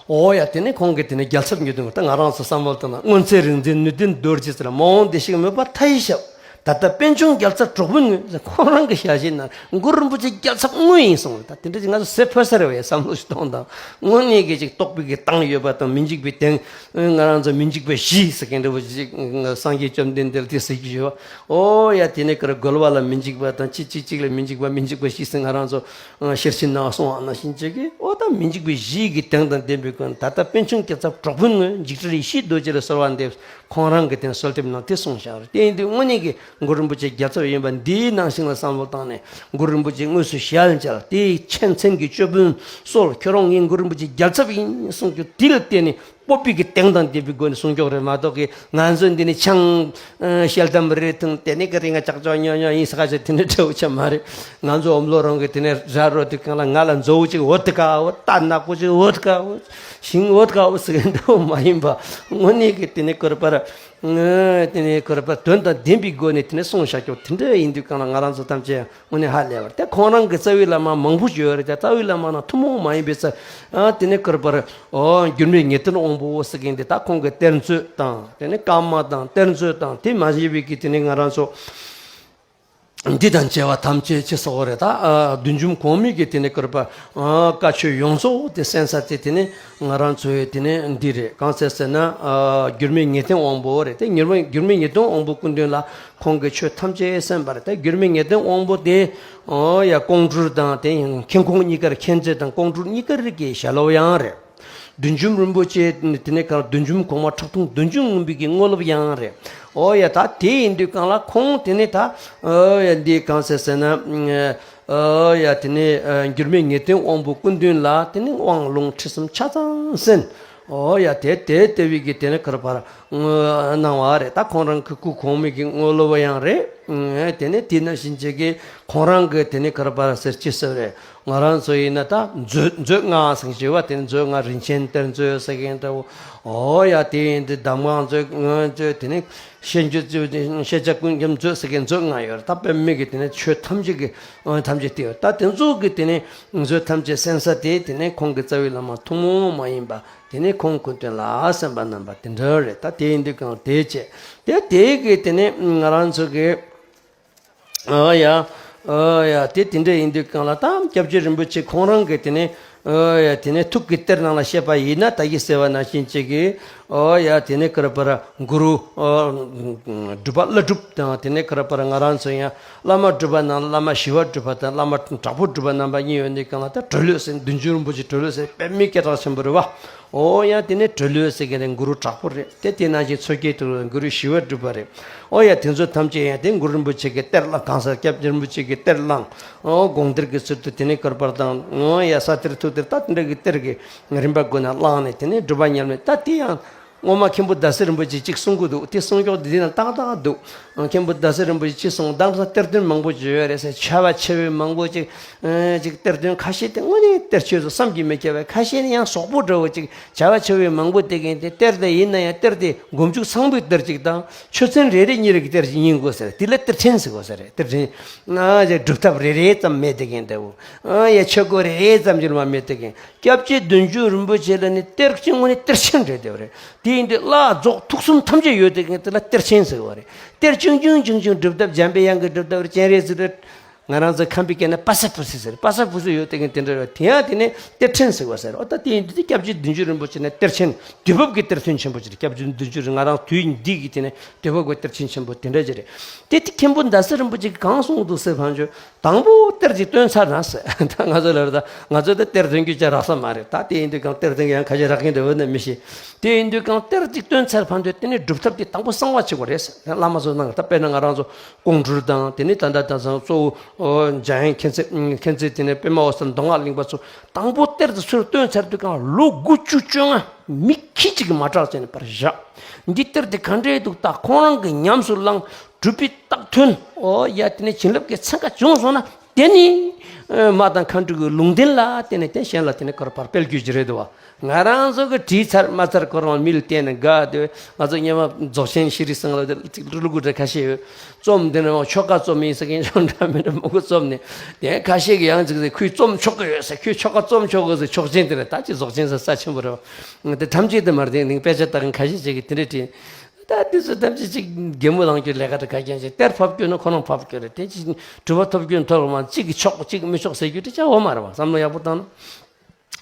ཨོ་ཡ་དེ་ནས་ཁོང་གིས་དེ་ནས་རྒྱལ་ཚབ་ཉིད་དུ་ད་ང་རང་ཚོ་བསམ་བློ་བཏང་ན་སྔོན་ཚེ་རིག་འཛིན་ནུས་ལྡན་རྡོ་རྗེ་ཟེར་མ་འོངས་བདེ་གཤེགས་མོས་པ་མཐའ་ཡས་ཞབས། ད་ལྟ་པད་འབྱུང་རྒྱལ་ཚབ་གྲོགས་ཕུན་དངོས། ཁོང་རང་གི་ཞལ་བཞེས་ན་གུ་རུ་རིན་པོ་ཆེ་རྒྱལ་ཚབ་དངོས་ཡིན་གསུངས། ད་དེ་འདྲ་ཅིག་ང་ཚོ་ཟེར་ཕོད་ས་རེད་བས་བསམ་བློ་ཞིག་གཏོང་དང་། དངོས་གནས་ཀྱི་ཅིག་རྟོགས་པའི་གི་སྟངས་ཡོད་པ་དང་མི་འཇིགས་པའི་སྟེང་ང་རང་ཚོ་མི་འཇིགས་པ་བཞི་ཟེར་མཁན་འདྲ་བོ་ཅིག་སངས་རྒྱས་བཅོམ་ལྡན་འདས་ལ་དེ་ཟེར་གྱི་ཡོད། ཨོ་ཡ་དེ་ནས་ཀར་རྒོལ་བ་ལ་མི་འཇིགས་པ་དང་གཅིག་གཅིག་གཅིག་ལ་མི་འཇིགས་པ་མི་འཇིགས་པ་བཞི་ཟེར་ང་རང་ཚོ་ཤེར་ཕྱིན་ནང་གསུངས་པ་ནང་བཞིན་བྱས་ཀྱི་ཨོ་ད་མི་འཇིགས་པའི་གཞི་ཡི་གི་དོན་དང་ལྡན་པའི་སྐོར་ད་ལྟ་པད་འབྱུང་རྒྱལ་ཚབ་གྲོགས་ཕུན་དངོས་འཇིགས་བྲལ་ཡེ་ཤེས་རྡོ་རྗེ་ལ་གསོལ་བ་འདེབས། ཁོང་རང་གི་དེ་གསོལ་འདེབས་ནང་དེ་གསུངས་བཞག་རེད། དེ་ཡིན་དུས་དངོས་གནས་ཀྱི་གུ་རུ་རིན་པོ་ཆེ་རྒྱལ་ཚབ་ཡིན་པ་འདིའི་ནང་བཞིན་ལ་བསམ་བློ་བཏང་ནས་གུ་རུ་རིན་པོ་ཆེ་དངོས་སུ་ཞལ་མཇལ་དེའི་ཆེ་མཚན་གྱི་ཅོད་པན་གསོལ། ཁྱོད་རང་ངས་གུ་རུ་རིན་པོ་ཆེ་རྒྱལ་ཚབ་ཡིན་གསུངས་རྒྱུ་དེ་ལ་བརྟེན་ནས། སྤོབས་པའི་གི་སྟེང་དང་ལྡན་པའི་སྒོ་ནས་གསུང་སྐྱོག་རེད་མ་གཏོགས་ཀི་ང་ཚོ་འདི་ནི་ཆང་ཤེལ་དམ་རེ་འཐུང་དེ་ནི་ཀི་རི་ང་ཅག་ཅག་ཉོ་ཉོ་ཡིན་ས་ཁ་ཆེ་དེ་འདྲ་འདྲ་བོ་ཆ་མ་རེད། ང་ཚོ་འོམ་ལོ་རང་གི་དེ་ནི་ར་རོ་དེ་གང་ལ་ང་ལ་མཛོ་བོ་ཅིག་འོ་དི་ཀ་འོ་རྟ་ནག་པོ་ཅིག་འོ་དི་ཀ་འོ་ཤིང་འོ་དི་ཀ་འོ་ཟེར་གི་འདྲ་བོ་མ་ཡིན་པ། དངོས་གནས་ཀྱི་དེ་ནི་ཀོར་པར་དེ་ནི་ཀོར་པར་དོན་དང་ལྡན་པའི་སྒོ་ནས་དེ་ནི་གསུང་བྱ་སྐྱོག་དེ་འདྲ་ཡིན་དུས་གང་ལ་ང་རང་ཚོ་ཐམས་ཅད། དངོས་གནས་ཧ་ལས་པ་རེད། དེ་ཁོང་རང་གི་རྩ་བའི་བླ་མ་མང་པོ་ཞིག་ཡོད་རེད། དེ་རྩ་བའི་བླ་མ་ནང་ཐུན་མོང་མ་ཡིན་པའི་རྩ། ཨ་དེ་ནས་ཀར་པར། ཨོ་འགྱུར་མེད་ངེས་དོན་དབང་པོ་ཟེར་མཁན་དེ་ད་ཁོང་གི་གཏེར་མཛོད་དང་དེ་ནས་བཀའ་མ་དང་གཏེར་མཛོད་དང་དེ་མ་ཡིན་པའི་གི་དེ་ནས་ང་རང་ཚོ། འདི་དང་བཅས་པ་ཐམས་ཅད་ཅི་སོགས་རེད། ད་ཨ་བདུད་འཇོམས་གོང་མའི་གི་དེ་ནས་ཀར་པར། ཨ་བཀའ་ཆོས་ཡོངས་རྫོགས་དེ་གསན་ས་དེ་དེ་ནས་ང་རང་ཚོའི་དེ་ནས་འདི་རེད། གང་ཟེར་ཟེར་ན་ཨ་འགྱུར་མེད་ངེས་དོན་དབང་པོ་རེད། དེ་འགྱུར་མེད་འགྱུར་མེད་ངེས་དོན་དབང་པོ་སྐུ་མདུན་ལ། ཁོང་གིས་ཆོས་ཐམས་ཅད་གསན་པ་རེད། ད་འགྱུར་མེད་ངེས་དོན་དབང་པོ་དེ། ཨོ་ཡ་ཀོང་སྤྲུལ་དང་དེ་ཡང་མཁན་ཁོང་གཉིས་ཀར་མཁྱེན་བརྩེ་དང་ཀོང་སྤྲུལ་གཉིས་ཀར་གྱི་ཞལ་སློབ་ཡང་རེད། བདུད་འཇོམས་རིན་པོ་ཆེ་དེ་ནས་ཀར་བདུད་འཇོམས་གོང་མ་ཁྲག་འཐུང་བདུད་འཇོམས་མངོན་པའི་གི་དངོས་སློབ་ཡང་རེད། ཨོ་ཡ་ད་དེ་ཡིན་དུས་གང་ལ་ཁོང་དེ་ནས་ད་ཨོ་ཡ་འདི་གང་ཟེར་ཟེར་ན་ཨོ་ཡ་དེ་ནས་འགྱུར་མེད་ངེས་དོན་དབང་པོ་སྐུ་མདུན་ལ་དེ་ནས་དབང་ལུང་ཁྲིད་གསུམ་ཆ་ཚང་གསན། ཨོ་ཡ་དེ་དེ་ལྟ་བུའི་གི་དེ་ནས་ཀར་པར། གནང་བ་རེད། ད་ཁོང་རང་གི་སྐུ་གོང་མའི་གི་དངོས་སློབ་ཡང་རེད། དེ་ནས་དེ་ནང་བཞིན་བྱས་ཀྱི་ཁོང་རང་གི་དེ་ནས་ཀར་པར་ཟེར་ཅི་ཟེར་རེད། ང་རང་ཚོ་ཡིན་ན་ད་མཛོད་མཛོད་ལྔ་ཟེར་གྱི་ཡོད་པ། དེ་ནས་མཛོད་ལྔ་རིན་ཆེན་གཏེར་མཛོད་ཟེར་མཁན་འདྲ་བོ། ཨོ་ཡ་དེ་ཡིན་དུས་གདམས་ངག་མཛོད་ལྔ་མཛོད། དེ་ནས་བཤད་རྒྱུད་མཛོད། ཤེས་བྱ་ཀུན་ཁྱབ་མཛོད་ཟེར་མཁན་མཛོད་ལྔ་ཡོད་རེད། ད་དཔེ་མེད་ཀྱི་དེ་ནས་ཆོས་ཐམས་ཅད་ཀྱི་ཐམས་ཅད་དེ་ཡོད། ད་དེ་ཚོ་གི་དེ་ནས་མཛོད་ཐམས་ཅད་གསན་ས་དེ་དེ་ནས་ཁོང་གི་རྩ་བའི་བླ་མ་ཐུན་མོང་མ་ཡིན་པ། དེ་ནས་ཁོང་སྐུ་མདུན་ལ་གསན་པ་རྣམ་པ་དེ་འདྲ་རེད། ད་དེ་ཡིན་དུས་གང་དེ་བྱས། དེ་དེ་གི་དེ་ནས་ང་རང་ཚོ་གི་ཨ་ཡ་ཨ་ཡ་དེ་དེ་འདྲ་ཡིན་དུས་གང་ལ་ད་སྐྱབས་རྗེ་རིན་པོ་ཆེ་ཁོང་རང་གི་དེ་ནས་ཨ་ཡ་དེ་ནས་ཐུགས་ཀྱི་གཏེར་ནང་ལ་བཤད་པ་ཡིན་ན་ད་གི་ཟེར་བ་ནང་བཞིན་བྱས་གི་ ཨོ་ཡ། དེ་ནས་ཁར་པར་གུ་རུ་ཨོ་སྒྲུབ་པ་བླ་སྒྲུབ་དང་། དེ་ནས་ཁར་པར་ང་རང་ཚོ་ཡང་བླ་མ་སྒྲུབ་པ་ནང་བླ་མ་ཞི་བ་སྒྲུབ་པ་དང་བླ་མ་དྲག་པོ་སྒྲུབ་པ་རྣམ་པ་གཉིས་ཡོད་འདི་གང་ལ་ད་གྲོ་ལོད་ཟེར། བདུན་ཅུ་རིན་པོ་ཆེ་གྲོ་ལོད་ཟེར། དཔེ་མི་སྐད་གྲགས་ཆེན་པོ་རེད་བ། ཨོ་ཡ། དེ་ནས་གྲོ་ལོད་ཟེར་མཁན་དེ་གུ་རུ་དྲག་པོ་རེད། དེ་དེ་ནང་བཞིན་མཚོ་སྐྱེས་དུ་གུ་རུ་ཞི་བ་སྒྲུབ་པ་རེད། ཨོ་ཡ། དེ་ཚོ་ཐམས་ཅད་ཡང་དེ་གུ་རུ་རིན་པོ་ཆེ་གི་གཏེར་བླངས། གང་ཟག་སྐྱབས་རྗེ་རིན་པོ་ཆེ་གི་གཏེར་བླངས། ཨོ་དགོངས་གཏེར་གྱི་ཚུལ་དུ་དེ་ནས་ཁར་པར་དང་། ཨོ་ཡ། ས་གཏེར་ཐུགས་གཏེར་ད་དེ་འདྲ་གི་གཏེར་གྱི་རིམ་པ་བགོས་ནས་བླངས་ནས་དེ་ནས་སྒྲུབ་པ་ཉམས་ལེན། ད་དེ་ཡང་སྔོན་མ་མཁན་པོ་ཟླ་ཟེར་རིན་པོ་ཆེ་གཅིག་གསུང་གི་འདུག། དེ་གསུང་ཀྱོག་འདི་འདི་ན་ཏག་ཏག་འདུག། མཁན་པོ་ཟླ་ཟེར་རིན་པོ་ཆེ་གཅིག་གསུང་། དེང་སང་གཏེར་སྟོན་མང་པོ་ཅིག་ཡོད་རེད་ཟེར། བྱ་བ་ཆེ་བའི་མང་པོ་ཅིག་ཨེ་ཅིག་གཏེར་སྟོན། ཁ་ཤས་དེ་དངོས་གནས་གཏེར་ཆོས་སུ་བསམ་གྱིས་མི་ཁྱབ་པའི། ཁ་ཤས་ནི་ཡང་ཟོག་པོ་འདྲ་བོ་ཅིག། བྱ་བ་ཆེ་བའི་མང་པོ་དེ་གིན་དེ་གཏེར་དེ་ཡིན་ན་ཡང་གཏེར་དེ་མགོ་མཇུག་ཚང་པོའི་གཏེར་ཅིག་དང་། ཆོས་ཚན་རེ་རེ་གཉིས་རེ་གི་གཏེར་ཅིག་ཡིན་དགོས་ཟེར། དེ་ལ་གཏེར་ཕྲན་ཟེར་དགོས་ཟེར། གཏེར་ཕྲན་ཨ་ཅིག་སྒྲུབ་ཐབས་རེ་རེ་ཙམ་མེད་དེ་གིན་དེ་བོ། ཨ་ཡ། ཆོས་སྐོར་རེ་རེ་ཙམ་གྱུར་མ་མེད་དེ་གིན། སྐྱབས་རྗེ་བདུན་ཅུ་རིན་པོ་ཆེ་ལ་ནི་གཏེར་གཅིག་དངོས་གནས་གཏེར་ཆེན་རེད་དེ་བ་རེད། དེ་ཡིན་དུས་བླ་རྫོགས་ཐུགས་གསུམ་ཐམས་ཅད་ཡོད་དེ་གིན་དེ་ལ་གཏེར་ཆེན་ཟེར་བ་རེད། གཏེར་ཆུང་ཆུང་ཆུང་ཆུང་སྒྲུབ་ཐབས། འཇམ་པའི་དབྱངས་ཀྱི་སྒྲུབ་ཐབས་རེད། སྤྱན་རས་གཟིགས་རེད། ང་རང་ཚོ་ཁམས་པའི་སྐད་ན་པ་ས་པུ་སི་ཟེར། པ་ས་པུ་སི་ཡོད་དེ་གིན་དེ་འདྲ་རེད། དེ་ཡང་དེ་ནས་གཏེར་ཕྲན་ཟེར་བ་ཟེར། ཨོ་ད་དེ་ཡིན་དུས་དེ་སྐྱབས་རྗེ་བདུན་ཅུ་རིན་པོ་ཆེ་ནི་གཏེར་ཆེན། དུས་བབ་ཀྱི་གཏེར་སྟོན་ཆེན་པོ་ཅིག་རེད། སྐྱབས་རྗེ་བདུན་ཅུ་རིན། ང་རང་དུས་འདི་གི་དེ་ནས་དུས་བབ་ཀྱི་གཏེར་ཆེན་ཆེན་པོ་དེ་འདྲ་ཅིག་རེད། དེ་དེ་མཁན་པོ་ཟླ་ཟེར་རིན་པོ་ཆེ་གིས་གང་གསུངས་འདུག་ཟེར་བ་ཅོ། དང་པོ་གཏེར་ཅིག་བཏོན་ཚར་ན་ཟེར། ད་ང་ཚོ་ལ་རེད། ད་ང་ཚོ་ད་གཏེར་འདོན་རྒྱུ་ཅིག་རག་ས་མ་རེད། ད་དེ་ཡིན་དུས་གང་གཏེར་འདོན་རྒྱུ་ཡང་ཁ་ཤས་རག་གིན་འདུག་འོ་ན་མི་ཤེས། དེ་ཡིན་དུས་གང་གཏེར་ཅིག་བཏོན་ཚར་བར་དུ་དེ་ནས་སྒྲུབ་ཐབས་དེ་དང་པོ་གསང་བ་བྱེད་དགོས་རེད་ཟེར། བླ་མ་ཚོ་ནང་ད་དཔེར་ན་ང་རང་ཚོ་ཀོང་སྤྲུལ་དང་། དེ་ནས་ད་ལྟ་ད་ཚང་གཙོ་བོ་འཇམ་དབྱངས་མཁྱེན་བརྩེ། མཁྱེན་བརྩེ་དེ་ནས་པདྨ་འོད་ཟེར། མདོ་སྔགས་གླིང་པ་ཚོ་དང་པོ་གཏེར་དེ་ཚུར་བཏོན་ཚར་དུས་གང་ལོ་དགུ་བཅུ་བཅོ་ལྔ་མི་ཁྱི་གཅིག་གིས་མ་དྲག་བྱས་ནས་པར་བཞག། འདི་གཏེར་དེ་ག་འདྲས་འདུག། ད་ཁོང་རང་གིས་ཉམས་སུ་བླངས། གྲུབ་པའི་རྟགས་ཐོན། ཨོ་ཡ། དེ་ནས་བྱིན་རླབས་ཀྱི་ཚན་ཁ་བྱུང་སོང་ན་དེ་ནི་ཨ་མ་དང་མཁའ་འགྲོ་གི་ལུང་བསྟན་ལ་བརྟེན་ནས་དེ་གཞན་ལ་དེ་ནས་ཁར་པར་སྤེལ་རྒྱུ་ཅིག་རེད་འདུག་བ། ང་རང་ཚོ་གིས་བྲིས་ཚར་མ་ཚར་ཁོ་རང་མི་ལ་བསྟན་ནས་དགའ་སྟེ། ང་ཚོ་སྔོན་མ་རྫོགས་ཆེན་ཤྲཱི་སིང་ལ་དེ་ཅིག་ཀླུ་དགུ་འདྲ་ཁ་ཤས་ཡོད། རྩོམ་འདི་ནས་ཆོ་ག་རྩོམ་ཡིན་ཟེར་མཁན་ཅང་འདྲ་མི་འདྲ་མང་པོ་རྩོམ་ནས། དེ་ཁ་ཤས་ཀྱིས་ཡང་ཅིག་ཟེར། ཁོས་རྩོམ་ཆོག་གི་ཡོད་ཟེར། ཁོས་ཆོ་ག་རྩོམ་ཆོག་གི་ཟེར། ཆོག་མཆན་དེ་རེད། ད་ཅིག་རྫོགས་ཆེན་ཟེར་ས་ཆེན་པོ་རེད་བ། དེ་ཐམས་ཅད་དུ་མ་རེད། དེ་ནི་དཔེ་ཆ་ལྟ་མཁན་ཁ་ཤས་ཅིག་གིས་དེ་འདྲས་བྲིས། ད་དེ་ཚོ་ཐམས་ཅད་ཅིག་གད་མོ་ལངས་རྒྱུ་ལས་ཀ་འདྲ་ག་རྐྱང་ཅིག། གཏེར་ཕབ་རྒྱུ་ནི་ཁོ་རང་ཕབ་རྒྱུ་རེད། དེ་ཅིག་གྲུབ་པ་ཐོབ་རྒྱུ་ཐོབ་མ། གཅིག་གིས་ཆོག་གཅིག་གིས་མི་ཆོག་ཟེར་རྒྱུ་དེ་ཅང་ཡོད་མ་རེད་བ། བསམ་བློ་ཡག་པོ་བཏང་ན།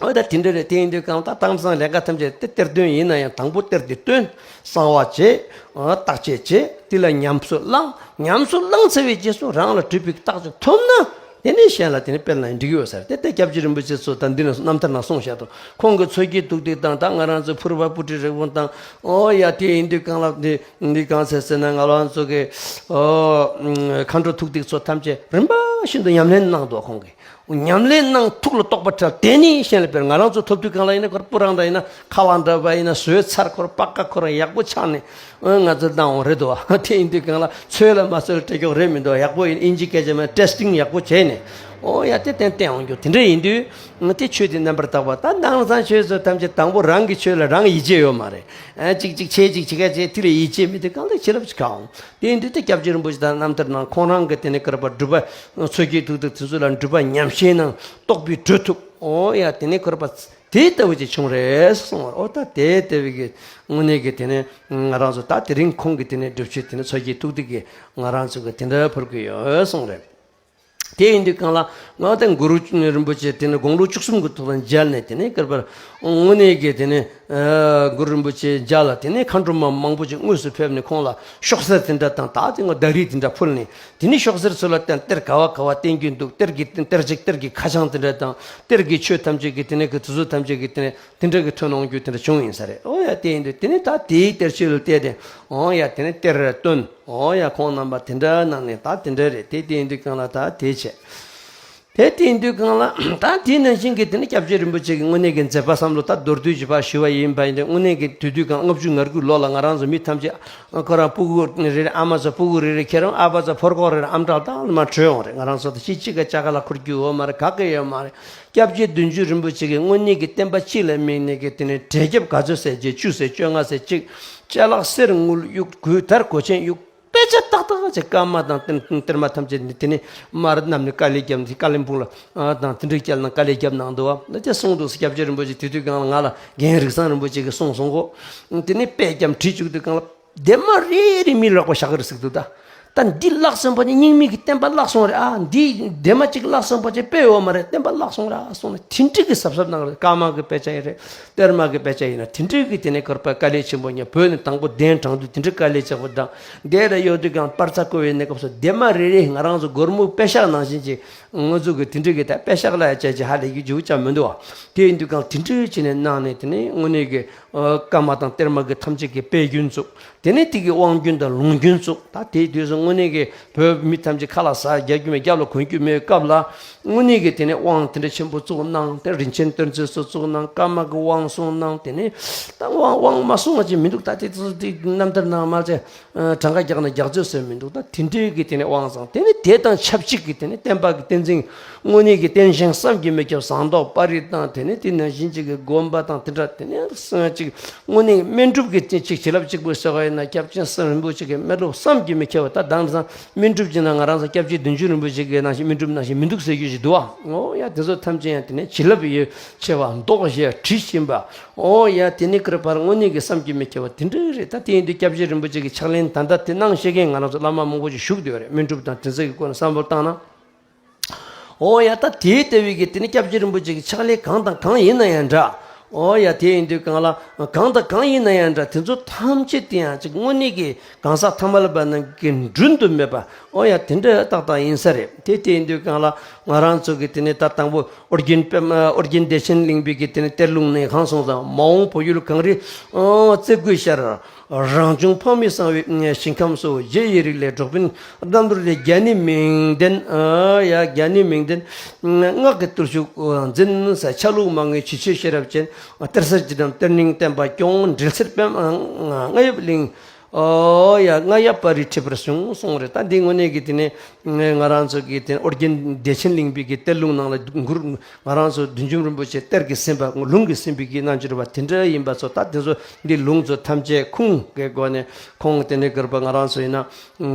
འོ་ད་དེ་འདྲ་རེད། དེ་ཡིན་དུས་གང་ལྟར་དེང་སང་ལས་ཀ་ཐམས་ཅད་དེ་གཏེར་སྟོན་ཡིན་ན་ཡང་དང་པོ་གཏེར་དེ་བཏོན། གསང་བ་བྱེད། ཨ་བརྟག་དཔྱད་བྱེད། དེ་ལ་ཉམས་སུ་བླང་། ཉམས་སུ་བླངས་ཚར་བའི་རྗེས་སུ་རང་ལ་གྲུབ་པའི་རྟགས་ཅིག་ཐོབ་ན། དེ་ནས་གཞན་ལ་དེ་ནས་སྤེལ་ན་འགྲིག་གི་ཡོད་ས་རེད། དེ་ལྟར་སྐྱབས་རྗེ་རིན་པོ་ཆེ་ཚོ་ད་འདི་ན་རྣམ་ཐར་ནང་གསུངས་བཞག་འདུག། ཁོང་གི་མཚོ་སྐྱེས་ཐུགས་ཐིག་དང་། ད་ང་རང་ཚོ་ཕུར་པ་སྤུ་གྲི་རིལ་བུ་དང་། ཨོ་ཡ། དེ་ཡིན་དུས་གང་ལ་འདི་འདི་གང་ཟེར་ཟེར་ན། ང་རང་ཚོ་གི་ཨོ་མཁའ་འགྲོ་ཐུགས་ཐིག་ཚོ་ཐམས་ཅད་རིམ་པ་བཞིན་དུ་ཉམས་ལེན་གནང་འདུག། ཁོང་གིས་ཉམས་ལེན་གནང་། ཐུགས་ལ་རྟོགས་པ་འཕྲལ། དེ་ནས་གཞན་ལ་སྤེལ། ང་རང་ཚོ་ཐོབ་དུས་གང་ལ་ཡིན་ན། ཁོ་རང་སྤུ་རང་འདྲ་ཡིན་ན། ཁ་བ་འདྲ་བ་ཡིན་ན། བཟོས་ཚར། ཁོ་རང་པགས་ཀ་ཁོ་རང་ཡག་པོ་ཆགས་ནས། ཨ་ང་ཚོ་གནང་འོང་རེད་དོ། དེ་ཡིན་དུས་གང་ལ་ཚོས་ལ་མ་ཚོས་ལ་སྤྲད་ཀྱོག་རེད་མི་འདུག། ཡག་པོ་ཡིན། ཨིན་ཇི་སྐད་ཆ་མ་ཊེ་སི་ཊིང་ཡག་པོ་བྱས་ནས། ཨོ་ཡ། དེ་ཏན་ཏན་འོང་རྒྱུ་དེ་འདྲ་ཡིན་དུས། དེ་ཆོས་དེ་རྣམ་པར་དག་པ། ད་དེང་སང་ཆོས་ཚོ་ཐམས་ཅད་དང་པོ་རང་གི་ཆོས་ལ་རང་ཡིད་ཆེས་ཡོད་མ་རེད། ཨ་གཅིག་གཅིག་བྱས་གཅིག་བྱེད་ག་བྱས། དེ་ལ་ཡིད་ཆེས་མེད་དུས་གང་ལ་བྱིན་རླབས་ཅིག་ག་འོང་། དེ་ཡིན་དུས་དེ་སྐྱབས་རྗེ་རིན་པོ་ཆེ་དང་རྣམ་ཐར་ནང་ཁོང་རང་གི་དེ་ནས་ཁར་པ་སྒྲུབ་པ། མཚོ་སྐྱེས་ཐུགས་ཐིག་དེ་ཚོ་ལ་སྒྲུབ་པ་ཉམས་བཞེས་གནང་། རྟོགས་པའི་དྲོད་ཐོབ། ཨོ་ཡ། དེ་ནས་ཁར་པ་དེ་ལྟ་བུ་ཅིག་བྱུང་རེད་གསུངས་པ་རེད། ཨོ་ད་དེ་ལྟ་བུ་གི་དངོས་གནས་ཀྱི་དེ་ནས་ང་རང་ཚོ་ད་དེ་རིང་ཁོང་གི་དེ་ནས་སྒྲུབ་མཆོད་དེ་ནས་མཚོ་སྐྱེས་ཐུགས་ཐིག་གི་ང་རང་ཚོ་གི་དེ་འདྲ་ཕུལ་གི་ཡོད་གསུངས་རེད། དེ་ཡིན་དུས་གང་ལ་ང་དང་གུ་རུ་རིན་པོ་ཆེ་དེ་ནས་དགུང་ལོ་བཅུ་གསུམ་གྱི་ཐོག་ལ་མཇལ་ནས། དེ་ནས་ཁར་པ་དངོས་གནས་ཀྱི་དེ་ནས་ཨ་གུ་རུ་རིན་པོ་ཆེ་མཇལ་ལ། དེ་ནས་མཁའ་འགྲོ་མ་མང་པོ་ཅིག་དངོས་སུ་ཕེབས་ནས་ཁོང་ལ་ཤོག་སེར་དེ་འདྲ་དང་། ད་དེ་ང་ཟླ་རིས་དེ་འདྲ་ཕུལ་ནས། དེ་ནས་ཤོག་སེར་ཚོ་ལ་བསྟན། གཏེར་ག་བ་ག་བ་བསྟན་རྒྱུ་འདུག། གཏེར་གྱི་གཏེར་ཆོས་གཏེར་གྱི་ཁ་བྱང་དེ་འདྲ་དང་། གཏེར་གྱི་ཆོས་ཐམས་ཅད་ཀྱི་དེ་ནས་ཀྱི་དེ་ཚོ་ཐམས་ཅད་ཀྱི་དེ་ནས་དེ་འདྲ་གི་ཐོན་འོང་རྒྱུ་དེ་འདྲ་བྱུང་ཡིན་ས་རེད། ཨོ་ཡ། དེ་ཡིན་དུས་དེ་ནས་ད་དེའི་གཏེར་ཆོས་ལ་བལྟས་ཏེ། ཨོ་ཡ། དེ་ནས་གཏེར་བཏོན། ཨོ་ཡ། ཁོང་རྣམ་པ་དེ་འདྲ་གནང་ནས་ད་དེ་འདྲ་རེད། དེ་དེ་ཡིན་དུས་གང་ལ་ད་དེ་བྱས། དེ་དེ་ཡིན་དུས་གང་ལ་ད་དེ་ནང་བཞིན་གྱི་དེ་ནས་སྐྱབས་རྗེ་རིན་པོ་ཆེ་གི་དངོས་གནས་ཀྱི་མཛད་པ་བསམ་བློ་ད་མདོར་བསྡུས་ཀྱི་ཕར་ཞུ་བ་ཡིན་པ་ཡིན་ཏེ། དངོས་གནས་ཀྱི་དུས་དུས་གང་ལྔ་བཅུ་ང་དགུའི་ལོ་ལ་ང་རང་ཚོ་མི་ཐམས་ཅད་ཁོ་རང་སྤུ་གུ་རེ་རེ། ཁྱེད་རང་ཨ་ཕ་ཚོ་སྤུ་གུ་རེ་རེ། ཁྱེད་རང་ཨ་ཕ་ཚོ་ཕོར་ཀོག་རེ་རེ་ཨམ་ཕྲག་དང་མ་བྲོས་འོང་རེད། ང་རང་ཚོ་ད་ཤི་གཅིག་ག་ཅ་ག་ལ་འཁོར་རྒྱུ་ཡོད་མ་རེད། ག་གེ་ཡོད་མ་རེད། སྐྱབས་རྗེ་བདུན་ཅུ་རིན་པོ་ཆེ་གི་དངོས་གནས་ཀྱི་བསྟན་པ་སྤྱི་ལ་དམིགས་ནས་ཀྱི་དེ་ནས་བྲེལ་རྒྱབ་ག་ཚོད་ཟེར་རྗེས་བཅུ་ཟེར་བཅོ་ལྔ་ཟེར་གཅིག། ཅ་ལག་གསེར་དངུལ་གཡུག། གོས་དར་གོས་ཆེན་གཡུག། དཔེ་ཆ་ཏག་ཏག་ཅིག། སྐར་མ་དང་གཏེར་གཏེར་མ་ཐམས་ཅད་ནི་དེ་ནས་མར་བསྣམས་ནས་དཀའ་ལས་བརྒྱབ་ནས། ཀ་ལིམ་པོང་ལ་ཨ་དང་དེ་འདྲ་བསྐྱལ་ནས་དཀའ་ལས་བརྒྱབ་གནང་འདུག་བ། ལ་དེ་གསུངས་འདུག། སྐྱབས་རྗེ་རིན་པོ་ཆེ་དེ་དུས་གང་ལ་ང་ལ་རྒན་རིགས་བཟང་རིན་པོ་ཆེ་གིས་གསུངས་སོང་གོ། དེ་ནས་དཔེ་རྒྱབ་བྲིས་བཅུག་དུས་གང་ལ། སྡེར་མ་རེ་རེ་མི་ལོག་པ་བཞག་གི་རེད་ཟེར་འདུག། ད་ ད་འདི་བརླག་སོང་པ་ནི་རྙིང་མའི་གི་བསྟན་པ་བརླག་སོང་རེད། ཨ་འདི་ལྡེབ་མ་གཅིག་བརླག་སོང་པ་ཅིག་དཔེ་ཡོད་མ་རེད། བསྟན་པ་བརླག་སོང་ར་སོང་ནས་དེ་འདྲ་གི་གཟབ་གཟབ་གནང་རེད། ཀརྨ་གི་དཔེ་ཆ་ཡིན་རེད། གཏེར་མ་གི་དཔེ་ཆ་ཡིན་ན་དེ་འདྲ་གི་དེ་ནས་གར་པ་དཀའ་ལས་ཆེན་པོ་ཉོ། བོད་ནས་དང་པོ་གདན་དྲངས་དུས་དེ་འདྲ་དཀའ་ལས་ཆེན་པོ་དང་དེ་ལ་ཡོད་དུས་ཀྱང་པར་ཚ་བརྐོ་བའི་གནས་སྐབས་སུ་ལྡེབ་མ་རེ་རེ་ང་རང་ཚོ་སྒོར་མོ་པད་ཤག་ནང་བཞིན་གྱི་ང་ཚོ་གི་དེ་འདྲ་གི་ད་པད་ཤག་ལ་ཡ་བྱས་ཀྱི་ཧ་ལས་ཀྱི་རྒྱུ་ཅང་མི་འདུག་བ། དེ་ཡིན་དུས་ཀྱང་དེ་འདྲ་བྱས་ནས་གནང་ནས་དེ་ནས་དངོས་གནས་ཀྱི་ཨ་ཀརྨ་དང་གཏེར་མ་གི་ཐམས་ཅད་ཀྱི་དཔེ་རྒྱུན་བཙུགས། དེ་ནས་དེ་གི་དབང་རྒྱུན་དང་ལུང་རྒྱུན་བཙུགས། ད་དེའི་དུས་སུ་དངོས་གནས་ཀྱི་བོད་མི་ཐམས་ཅད་ཁ་ལ་ཟ་རྒྱག་རྒྱུ་མེད། རྒྱབ་ལ་གོན་རྒྱུ་མེད་སྐབས་ལ་དངོས་གནས་ཀྱི་དེ་ནས་དབང་དེ་འདྲ་ཆེན་པོ་བཙུགས་གནང་། དེ་རིན་ཆེན་གཏེར་མཛོད་སོགས་བཙུགས་གནང་། ཀརྨ་གི་དབང་གསུངས་གནང་། དེ་ནས་ད་དབང་དབང་མ་གསུངས་པ་ཅིག་མི་འདུག་ད་དེ་ཚོ་དེ་རྣམ་ཐར་ནང་མ་ཚད་གྲངས་ཀ་རྒྱག་ན་རྒྱག་ཚོད་ཟེར་མི་འདུག་ད་དེ་འདྲའི་གི་དེ་ནས་དབང་བཟང་། དེ་ནས་དེ་དང་ཆབས་ཅིག་གི་དེ་ནས་བསྟན་པ་གི་བསྟན་འཛིན་དངོས་གནས་ཀྱི་བསྟན་ཞིང་བསམ་གྱིས་མི་ཁྱབ་ཟངས་མདོག་དཔལ་རི་དང་དེ་ནས་དེ་ནང་བཞིན་ཅིག་གི་དགོན་པ་དང་དེ་འདྲ་དེ་ནས་སོང་ཅིག་དངོས་གནས་སྨིན་གྲུབ་ཀྱི་དེ་ཅིག་བྱིན་རླབས་གཅིག་པུ་ཟེར་བ་ཡིན་ན་སྐྱབས་རྗེ་སེང་རིན་པོ་ཆེ་གི་སྨིན་གྲུབ་བསམ་གྱིས་མི་ཁྱབ་པ། ད་དེང་སང་སྨིན་གྲུབ་ཀྱི་ནང་ང་རང་ཚོ་སྐྱབས་རྗེ་བདུད་འཇོམས་རིན་པོ་ཆེ་གི་ནང་བཞིན་སྨིན་གྲུབ་ནང་བཞིན་མི་འདུག་ཟེར་རྒྱུ་ཞིག་འདུག་ཨ། ཨོ་ཡ་དེ་ཚོ་ཐམས་ཅད་ཡང་དེ་ནས་བྱིན་རླབས་ཡོད་ཆེ་བ་མདོག་བཞད་བྲིས་བཞིན་པ། ཨོ་ཡ་དེ་ནི་ཀར་པར་དངོས་གནས་ཀྱི་བསམ་གྱིས་མི་ཁྱབ་པ་དེ་འདྲ་རེད། ད་དེ་ཡིན་དུས་སྐྱབས་རྗེ་རིན་པོ་ཆེ་གི་ཕྱག་ལེན་ད་ལྟ་དེ་གནང་ཤེས་མཁན་ང་རང་ཚོ་བླ་མ་མང་པོ་ཞིག་བཞུགས་བསྡད་ཡོད་རེད། སྨིན་གྲུབ་དང་དེ་ཚོ་གི་སྐོར་ནས་བསམ་བློ་བཏང་ན། ཨོ་ཡ་ད་དེའི་ལྟ་བུའི་གི་དེ་ནི་སྐྱབས་རྗེ་རིན་པོ་ཆེ་གི་ཕྱག་ལེན་གང་དང་གང་ཡིན་ན་ཡང་འདྲ། ཨོ་ཡ་དེ་ཡིན་དུས་གང་ལ་གང་དང་གང་ཡིན་ན་ཡང་འདྲ། དེ་ཚོ་ཐམས་ཅད་དེ་ཡང་ཅིག་དངོས་གནས་ཀྱི་གང་ཟག་ཐ་མལ་པ་རྣམས་ཀྱི་མགྲོན་དུ་མེད་པ། ཨོ་ཡ་དེ་འདྲ་ཏག་ཏག་ཡིན་ས་རེད། དེ་དེ་ཡིན་དུས་གང་ལ་ང་རང་ཚོ་གི་དེ་ནི་ད་དང་པོ་ཨོ་རྒྱན་པདྨ་ཨོ་རྒྱན་བདེ་ཆེན་གླིང་པའི་གི་དེ་ནི་གཏེར་ལུང་ནས་གང་སོང་ཙང་མ་འོངས་བོད་ཡུལ་གངས་རི་ཨོ་རྩེ་དགུའི་ཤར། རང་བྱུང་འཕགས་མའི་གསང་བའི་ཞིང་ཁམས་སུ། རྗེ་ཡི་རིགས་ལས་འབྲོག་པའི་གཏམ་དུ་རེ། རྒྱ་ནི་མིང་ལྡན་ཨ་ཡ་རྒྱ་ནི་མིང་ལྡན་སྔགས་ཀྱི་བརྟུལ་ཞུགས་འཛིན་ས། ཆ་ལུགས་མ་ངེས་ཆོས་ཆེན་ཤེས་རབ་ཅན། གཏེར་གསར་སྤྱི་དང་གཏེར་རྙིང་བསྟན་པ་སྐྱོང་། འབྲེལ་ཚད་པདྨ་རྔ་ཡབ་གླིང་། ཨོ་ཡ་རྔ་ཡབ་པ་རི་ཁྲི་པར་བྱུང་གསུངས་རེད། ད་འདི་དངོས་གནས་ཀྱི་དེ་ནས་ང་རང་ཚོ་གི་དེ་ཨོ་རྒྱན་བདེ་ཆེན་གླིང་པའི་གི་གཏེར་ལུང་ནང་ལ་མགུར། ང་རང་ཚོ་བདུད་འཇོམས་རིན་པོ་ཆེ་གཏེར་གྱིས་ཟིན་པ་ལུང་གིས་ཟིན་པའི་གི་རྣམ་འགྱུར་བ་དེ་འདྲ་ཡིན་པ་ཚོ། ད་དེ་ཚོ་འདི་ལུང་ཚོ་ཐམས་ཅད་ཁུངས་ཀྱི་སྒོ་ནས་ཁོང་དེ་ནས་གར་པ་ང་རང་ཚོ་ཡིན་ན་ཨ་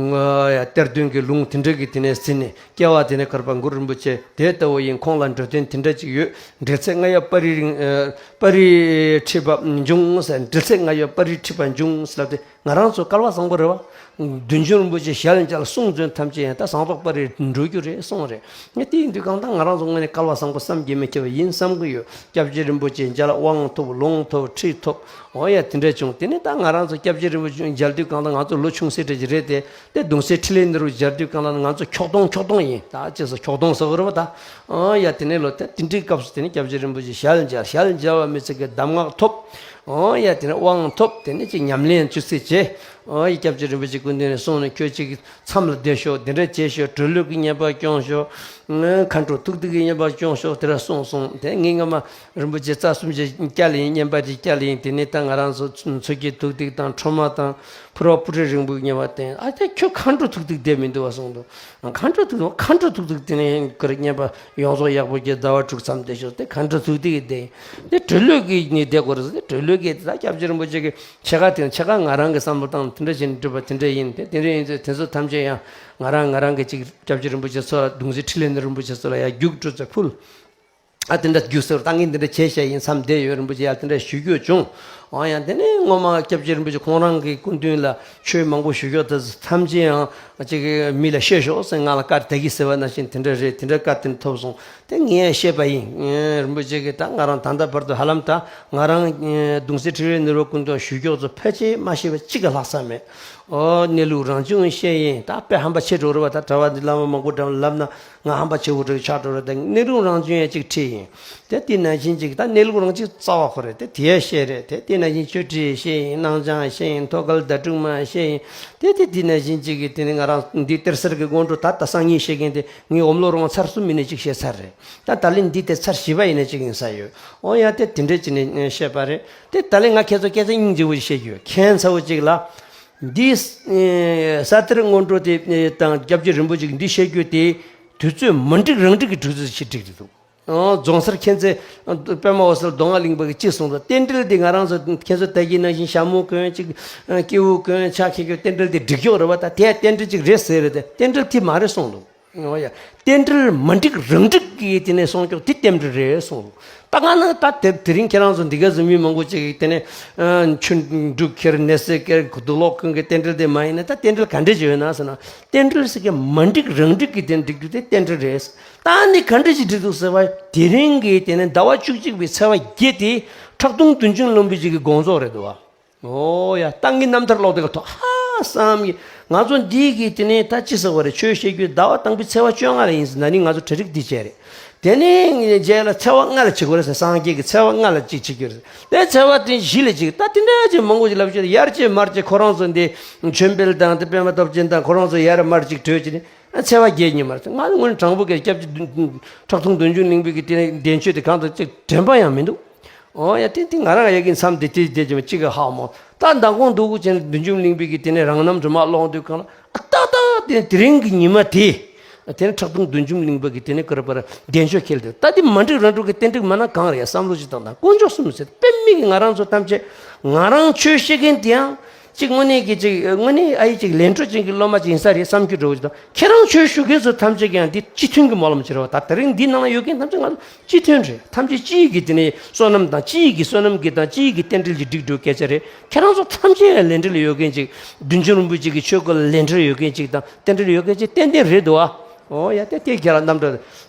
ཡ་གཏེར་སྟོན་གྱི་ལུང་དེ་འདྲ་གི་དེ་ནས་ཟིན་ནས། སྐྱེ་བ་དེ་ནས་གར་པ་གུ་རུ་རིན་པོ་ཆེ་དེ་ལྟ་བུ་ཡིན། ཁོང་ལ་འགྲོ་དོན་དེ་འདྲ་ཅིག་ཡོད། འབྲེལ་ཚད་རྔ་ཡབ་པ་རི་རིང་ཨ་པ་རི་ཁྲི་པ་འབྱུང་ཟེར། འབྲེལ་ཚད་རྔ་ཡབ་པ་རི་ཁྲི་པ་འབྱུང་ཟེར་ལབ་དེ་ང་རང་ཚོ་སྐལ་བ་བཟང་པོ་རེད་བ། བདུད་འཇོམས་རིན་པོ་ཆེ་ཞལ་མཇལ་གསུང་བྱོན་ཐམས་ཅད་ཡང་ད་ཟངས་མདོག་དཔལ་རིར་འགྲོ་རྒྱུ་རེད་གསུངས་རེད། ངས་དེ་ཡིན་དུས་གང་ལྟར་ང་རང་ཚོ་དངོས་གནས་སྐལ་བ་བཟང་པོ་བསམ་གྱིས་མི་ཁྱབ་པ་ཡིན་བསམ་གྱི་ཡོད། སྐྱབས་རྗེ་རིན་པོ་ཆེ་མཇལ། དབང་ཐོབ། ལུང་ཐོབ། ཁྲིད་ཐོབ། ཨོ་ཡ་དེ་འདྲ་བྱུང་། དེ་ནས་ད་ང་རང་ཚོ་སྐྱབས་རྗེ་རིན་པོ་ཆེ་མཇལ་དུས་གང་ལྟར་ང་ཚོ་ལོ་ཆུང་སེ་འདྲ་ཅིག་རེད་དེ། དེ་གདུང་སྲས་འཕྲིན་ལས་ནོར་བུ་མཇལ་དུས་གང་ལྟར་ང་ཚོ་ཁྱོག་གདོང་ཁྱོག་གདོང་ཡིན། ད་ཅེས་སོ་ཁྱོག་གདོང་ཟེར་གི་རེད་བ་ད། ཨོ་ཡ་དེ་ནས་ལོ་དེ་དེ་འདྲའི་སྐབས་སུ་དེ་ནས་སྐྱབས་རྗེ་རིན་པོ་ཆེ་ཞལ་མཇལ། ཞལ་མཇལ་བ་མི་ཚེ་གི་གདམས་ངག་ཐོབ། ཨོ་ཡ་དེ་ནས་དབང་ཐོབ། དེ་ནས་ཅིག་ཉམས་ལེན་ཅུ་ཚེ་བྱས། ཨོ་ཡ་སྐྱབས་རྗེ་རིན་པོ་ཆེ་སྐུ་མདུན་ནས་གསུངས་ནས་ཁྱོད་ཅིག་མཚམས་ལ་བསྡད་ཤོག་འདི་འདྲ་བྱས་ཤོག་གྲོ་ལོད་ཀྱི་བསྙེན་པ་སྐྱོང་ཤོག་མཁའ་འགྲོ་ཐུགས་ཐིག་གི་བསྙེན་པ་སྐྱོང་ཤོག་དེ་འདྲ་གསུངས་སོང་། དེ་ངས་སྔ་མ་རིན་པོ་ཆེ་རྩ་གསུམ་ཅིག་བསྐྱལ་ཡིན། བསྙེན་པ་ཅིག་བསྐྱལ་ཡིན། དེ་ནས་ད་ང་རང་ཚོ་མཚོ་སྐྱེས་ཐུགས་ཐིག་དང་ཁྲོས་མ་དང་ཕུར་བ་སྤུ་གྲི་རིང་པོའི་བསྙེན་པ་བསྟེན། ཨ་ཅག་ཁྱོད་མཁའ་འགྲོ་ཐུགས་ཐིག་བསྡད་མི་འདུག་བ་གསུངས་འདུག་མཁའ་འགྲོ་ཐུགས་ཐིག་མཁའ་འགྲོ་ཐུགས་ཐིག་དེ་ནས་ཁོ་ར་བསྙེན་པ་ཡོངས་རྫོགས་ཡག་པོ་གྱི་ཟླ་བ་དྲུག་ཙམ་བསྡད་ཤོག་དེ་མཁའ་འགྲོ་ཐུགས་ཐིག་གིས་བསྡད་ཡིན། དེ་གྲོ་ལོད་ཀྱི་ནི་བསྡད་དགོས་རེད་ཟེར། དེ་གྲོ་ལོད་ཀྱི་དེ་ད་སྐྱབས་རྗེ་རིན་པོ་ཆེ་གི་ཕྱེད་ཀ་དེ་ཕྱེད་ཀ་ང་རང་གི་བསམ་བློ་བཏང་དེ་འདྲ་བྱས་ནས་བསྒྲུབས་པ་དེ་འདྲ་ཡིན། དེ་དེ་འདྲ་ཡིན་ཚེ་དེ་ཚོ་ཐམས་ཅད་ཡང་ང་རང་ང་རང་གི་ཅིག་སྐྱབས་རྗེ་རིན་པོ་ཆེ་ཚོ་ལ་གདུང་སྲས་འཕྲིན་ལས་ནོར་བུ་རིན་པོ་ཆེ་ཚོ་ལ་ཡང་རྒྱུགས་སྤྲོད་ཚེ་ཕུལ། ཨ་དེ་འདྲ་རྒྱུགས་ཟེར་ད་ངས་འདི་འདྲ་བྱས་བྱས་ཡིན་བསམ་བསྡད་ཡོད། རིན་པོ་ཆེ་ཡར་དེ་འདྲ་ཞུ་རྒྱུ་བྱུང་། འོ་ཡང་དེ་ནས་སྔོན་མ་སྐྱབས་རྗེ་རིན་པོ་ཆེ་ཁོང་རང་གི་སྐུ་མདུན་ལ་ཆོས་མང་པོ་ཞུ་རྒྱུ་དེ་ཐམས་ཅད་ཡང་ཅིག་མི་ལ་བཤད་ཤོག་ཟེར་ང་ལ་བཀའ་དེ་གི་ཟེར་བ་ནང་བཞིན་དེ་འདྲ་རེད། དེ་འདྲ་བཀའ་དེ་ཐོབ་སོང་། དེ་ངས་བཤད་པ་ཡིན། རིན་པོ་ཆེ་གིས་ད་ང་རང་ད་ལྟ་བར་དུ་ཧ་ལམ་ད་ང་རང་གདུང་སྲས་འཕྲིན་ལས་ནོར་བུ་སྐུ་མདུན་ཞུ་རྒྱུ་ཚོ་ཕལ་ཆེར་མ་བཤད་པ་གཅིག་གི་ལྷག་ས་མེད། ཨོ་གནས་ལུགས་རང་བྱུང་བཤད་ཡིན། ད་དཔེ་ཧམ་པ་ཆེ་འགྲོ་རེད་བ། ད་གྲྭ་པ་འདི་བླ་མ་མང་པོ་འདྲ་བ་ལབ་ན་ང་ཧམ་པ་ཆེ་བོ་འདྲ་ཆགས་འགྲོ་རེད། ད་གནས་ལུགས་རང་བྱུང་ཡང་གཅིག་ཁྲིད་ཡིན། དེ་དེ་ནང་བཞིན་གཅིག་ད་གནས་ལུགས་རང་བྱུང་རྩ་བ་ཁོ་རེད། དེ་དེ་ཡང་བཤད་རེད། དེ་དེ་ནང་བཞིན་ཆོས་ཁྲིད་བཤད་ཡིན། སྣང་བྱང་བཤད་ཡིན། ཐོད་རྒལ་ཟླ་དྲུག་མ་བཤད་ཡིན། དེ་དེ་དེ་ནང་བཞིན་གཅིག་གི་དེ་ནི་ང་རང་འདི་གཏེར་གསར་གྱི་སྔོན་འགྲོ་ད་ད་སང་ཉིན་བཤད་མཁན་དེ་ངའི་འོམ་ལོ་རོང་ཚར་གསུམ་མིན་ནས་གཅིག་བཤད་ཚར་རེད། ད་ད་ལན་འདི་དེ་ཚར་བཞི་པ་ཡིན་ན་གཅིག་ཡིན་ས་ཡོད། འོ་ཡ་དེ་དེ་འདྲས་བྱས་ནས་བཤད་པ་རེད། དེ་ད་ལན་ང་ཁྱེད་ཚོ་སྐད་ཆ་སྙིང་རྗེ་བོ་ཞིག་བཤད་རྒྱུ་ཡོད། ཁྱད་མཚར་བོ་གཅིག་ལ། འདི་ས་གཏེར་སྔོན་འགྲོ་དེ་དང་སྐྱབས་རྗེ་རིན་པོ་ཆེ་གི་འདི་བཤད་རྒྱུ་དེ་དུས་ཚོད་མ་འགྲིག་རང་འགྲིག་གི་འགྲིག་ཚུལ་ཞིག་འགྲིག་འདུག་ཨོ་རྫོང་སར་མཁྱེན་བརྩེ་པདྨ་འོད་གསལ་མདོ་སྔགས་གླིང་པ་གིས་གཅིག་གསུངས་འདུག་རྟེན་འབྲེལ་འདི་ང་རང་ཚོ་ཁྱེད་ཚོ་ད་གིན་ནང་བཞིན་ཞྭ་མོ་གོན་གཅིག་སྐྱེ་བོ་གོན་ཕྱག་འཁྱེར་རྒྱུ་རྟེན་འབྲེལ་འདི་འགྲིག་ཀྱོག་རེད་བ། ད་དེ་རྟེན་འབྲེལ་གཅིག་རེད་ཟེར་རེད་དེ་རྟེན་འབྲེལ་དེ་མ་རེད་གསུངས་འདུག་འོ་ཡ། རྟེན་འབྲེལ་མ་འགྲིག་རང་འགྲིག་གི་དེ་ནས་སྲུང་སྐྱོབ་དེ་རྟེན་འབྲེལ་རེད་གསུངས། ད་ང་ན་ད་དེ་དེ་རིང་ཁྱེད་རང་ཚོ་འདི་ག་ཙམ་མི་མང་པོ་ཅིག་གིས་དེ་ནས་ཨ་ཆུ་འབྲུ་ཁྱེར་ནས་སེ་ཁྱེར་དུག་ལོག་ཀུན་གྱི་རྟེན་འབྲེལ་དེ་མ་ཡིན་ན་ད་རྟེན་འབྲེལ་ག་འདྲ་ཅིག་ཡོད་ན་ཟེར་ན། རྟེན་འབྲེལ་ཟེར་གྱི་མ་འགྲིག་རང་འགྲིག་གི་དེ་འགྲིག་རྒྱུ་དེ་རྟེན་འབྲེལ་རེད། ད་ནི་ག་འདྲ་ཅིག་འགྲིག་འདུག་ཟེར་བ་དེ་རིང་གི་དེ་ནས་ཟླ་བ་བཅུ་གཅིག་པའི་ཚེས་པ་བརྒྱད་དེ་ཁྲག་འཐུང་བདུད་འཇོམས་ལུང་པའི་ཅིག་གི་དགོངས་རྫོགས་རེད་འདུག་བ། ཨོ་ཡ། ཏང་གི་རྣམ་ཐར་ཀློག་དེ་ག་ཐོག་ཧ་བསམ་གི། ང་ཚོ་འདི་གི་དེ་ནས་ད་ཅི་ཟེར་བ་རེད། ཆོས་བཤད་རྒྱུ་ཟླ་བ་དང་པོའི་ཚེས་པ་བཅོ་ལྔ་ལ་ཡིན་ཟེར་ན་ནི་ང་ཚོ་གྲ་སྒྲིག་འདི་བྱས་རེད། དེ་ནས་རྗེས་ལ་ཚེས་པ་ལྔ་ལ་བྱེད་དགོས་རེད་ཟེར། སངས་རྒྱས་ཀྱི་ཚེས་པ་ལྔ་ལ་ཅིག་བྱེད་རྒྱུ་རེད། དེ་ཚེས་པ་དེ་བཞི་ལ་ཅིག་ད་དེ་འདྲ་ཅིག་མང་པོ་ཅིག་ལབ་ཤེས་རེད། ཡར་བྱེད་མར་བྱེད་ཁོ་རང་ཚོ་འདི་མཆོད་འབུལ་དང་དེ་པད་མ་སྟོབས་ཅན་དང་ཁོ་རང་ཚོ་ཡར་མར་ཅིག་བྲོས་ཅིག་ནས་ཚེས་པ་བརྒྱད་ཉིན་མར་ང་ཚོ་སྔོན་དྲང་པོ་གི་སྐྱབས་རྗེ་ཁྲག་འཐུང་བདུད་འཇོམས་གླིང་པའི་གི་དེ་ནས་འདས་མཆོད་དེ་གང་དང་ཅིག་དྲན་པ་ཡང་མི་འདུག་ཨོ་ཡ། དེ་དེ་ང་རང་ཡ་གི་མཚམས་དེ་དེ་དེ་ཅི་ག་ཧ་མོ། ད་མདང་དགོང་འདུག་གུ་ཅན་བདུད་འཇོམས་གླིང་པའི་གི་དེ་ནས་རང་རྣམ་སྒྲོལ་མ་ཀློང་དུས་གང་ལ་ཨ་ཏག་ཏག་དེ་དེ་རིང་གི་ཉི་མ་དེ། དེ་ནས་ཁྲག་འཐུང་བདུད་འཇོམས་གླིང་པ་གི་དེ་ནས་ཀུ་ར་པ་ར་འདས་མཆོད་ཁེལ་དུས་ད་དེ་མ་འགྲིག་རང་འགྲིག་གི་རྟེན་འབྲེལ་མ་ན་གང་རེད་བསམ་བློ་ཅིག་བཏང་དང་དཀོན་མཆོག་གསུམ་ཟེར་དཔེ་མི་གི་ང་རང་ཚོ་ཐམས་ཅད་ང་རང་ཆོས་བཤད་མཁན་དེ་ཡང་ཅིག་དངོས་གནས་ཀྱི་ཅིག་དངོས་གནས་ཨ་ཡི་ཅིག་ལས་འཕྲོ་ཅན་གྱི་སློབ་མ་ཅིག་ཡིན་ས་རེད་བསམ་རྒྱུ་འགྲོ་གི་དང་ཁྱེད་རང་ཆོས་ཞུ་མཁན་ཚོ་ཐམས་ཅད་ཀྱང་འདི་སྤྱི་མཐུན་གྱི་སྨོན་ལམ་བྱེད་རོགས། ད་དེ་རིང་འདི་ནང་ལ་ཡོད་མཁན་ཐམས་ཅད་ང་ཚོ་སྤྱི་མཐུན་རེད། ཐམས་ཅད་སྤྱི་གི་དེ་ནས་བསོད་ནམས་དང་སྤྱི་གི་བསོད་ནམས་ཀྱི་དང་སྤྱི་གི་རྟེན་འབྲེལ་གྱི་འགྲིག་འགྲོ་སྐད་ཆ་རེད། ཁྱེད་རང་ཚོ་ཐམས་ཅད་ཡང་ལས་འབྲེལ་ཡོད་མཁན་ཅིག་བདུད་འཇོམས་རིན་པོ་ཆེ་གི་ཆོས་སྐོར་ལ་ལས་འབྲེལ་ཡོད་མཁན་ཅིག་དང་རྟེན་འབྲེལ་ཡོད་མཁན་ཅིག་ཏན་ཏན་རེད་འདུག་ཨ། ཨོ་ཡ། དེ་དེ་རྒྱ་ལ་རྣམ་གྲངས་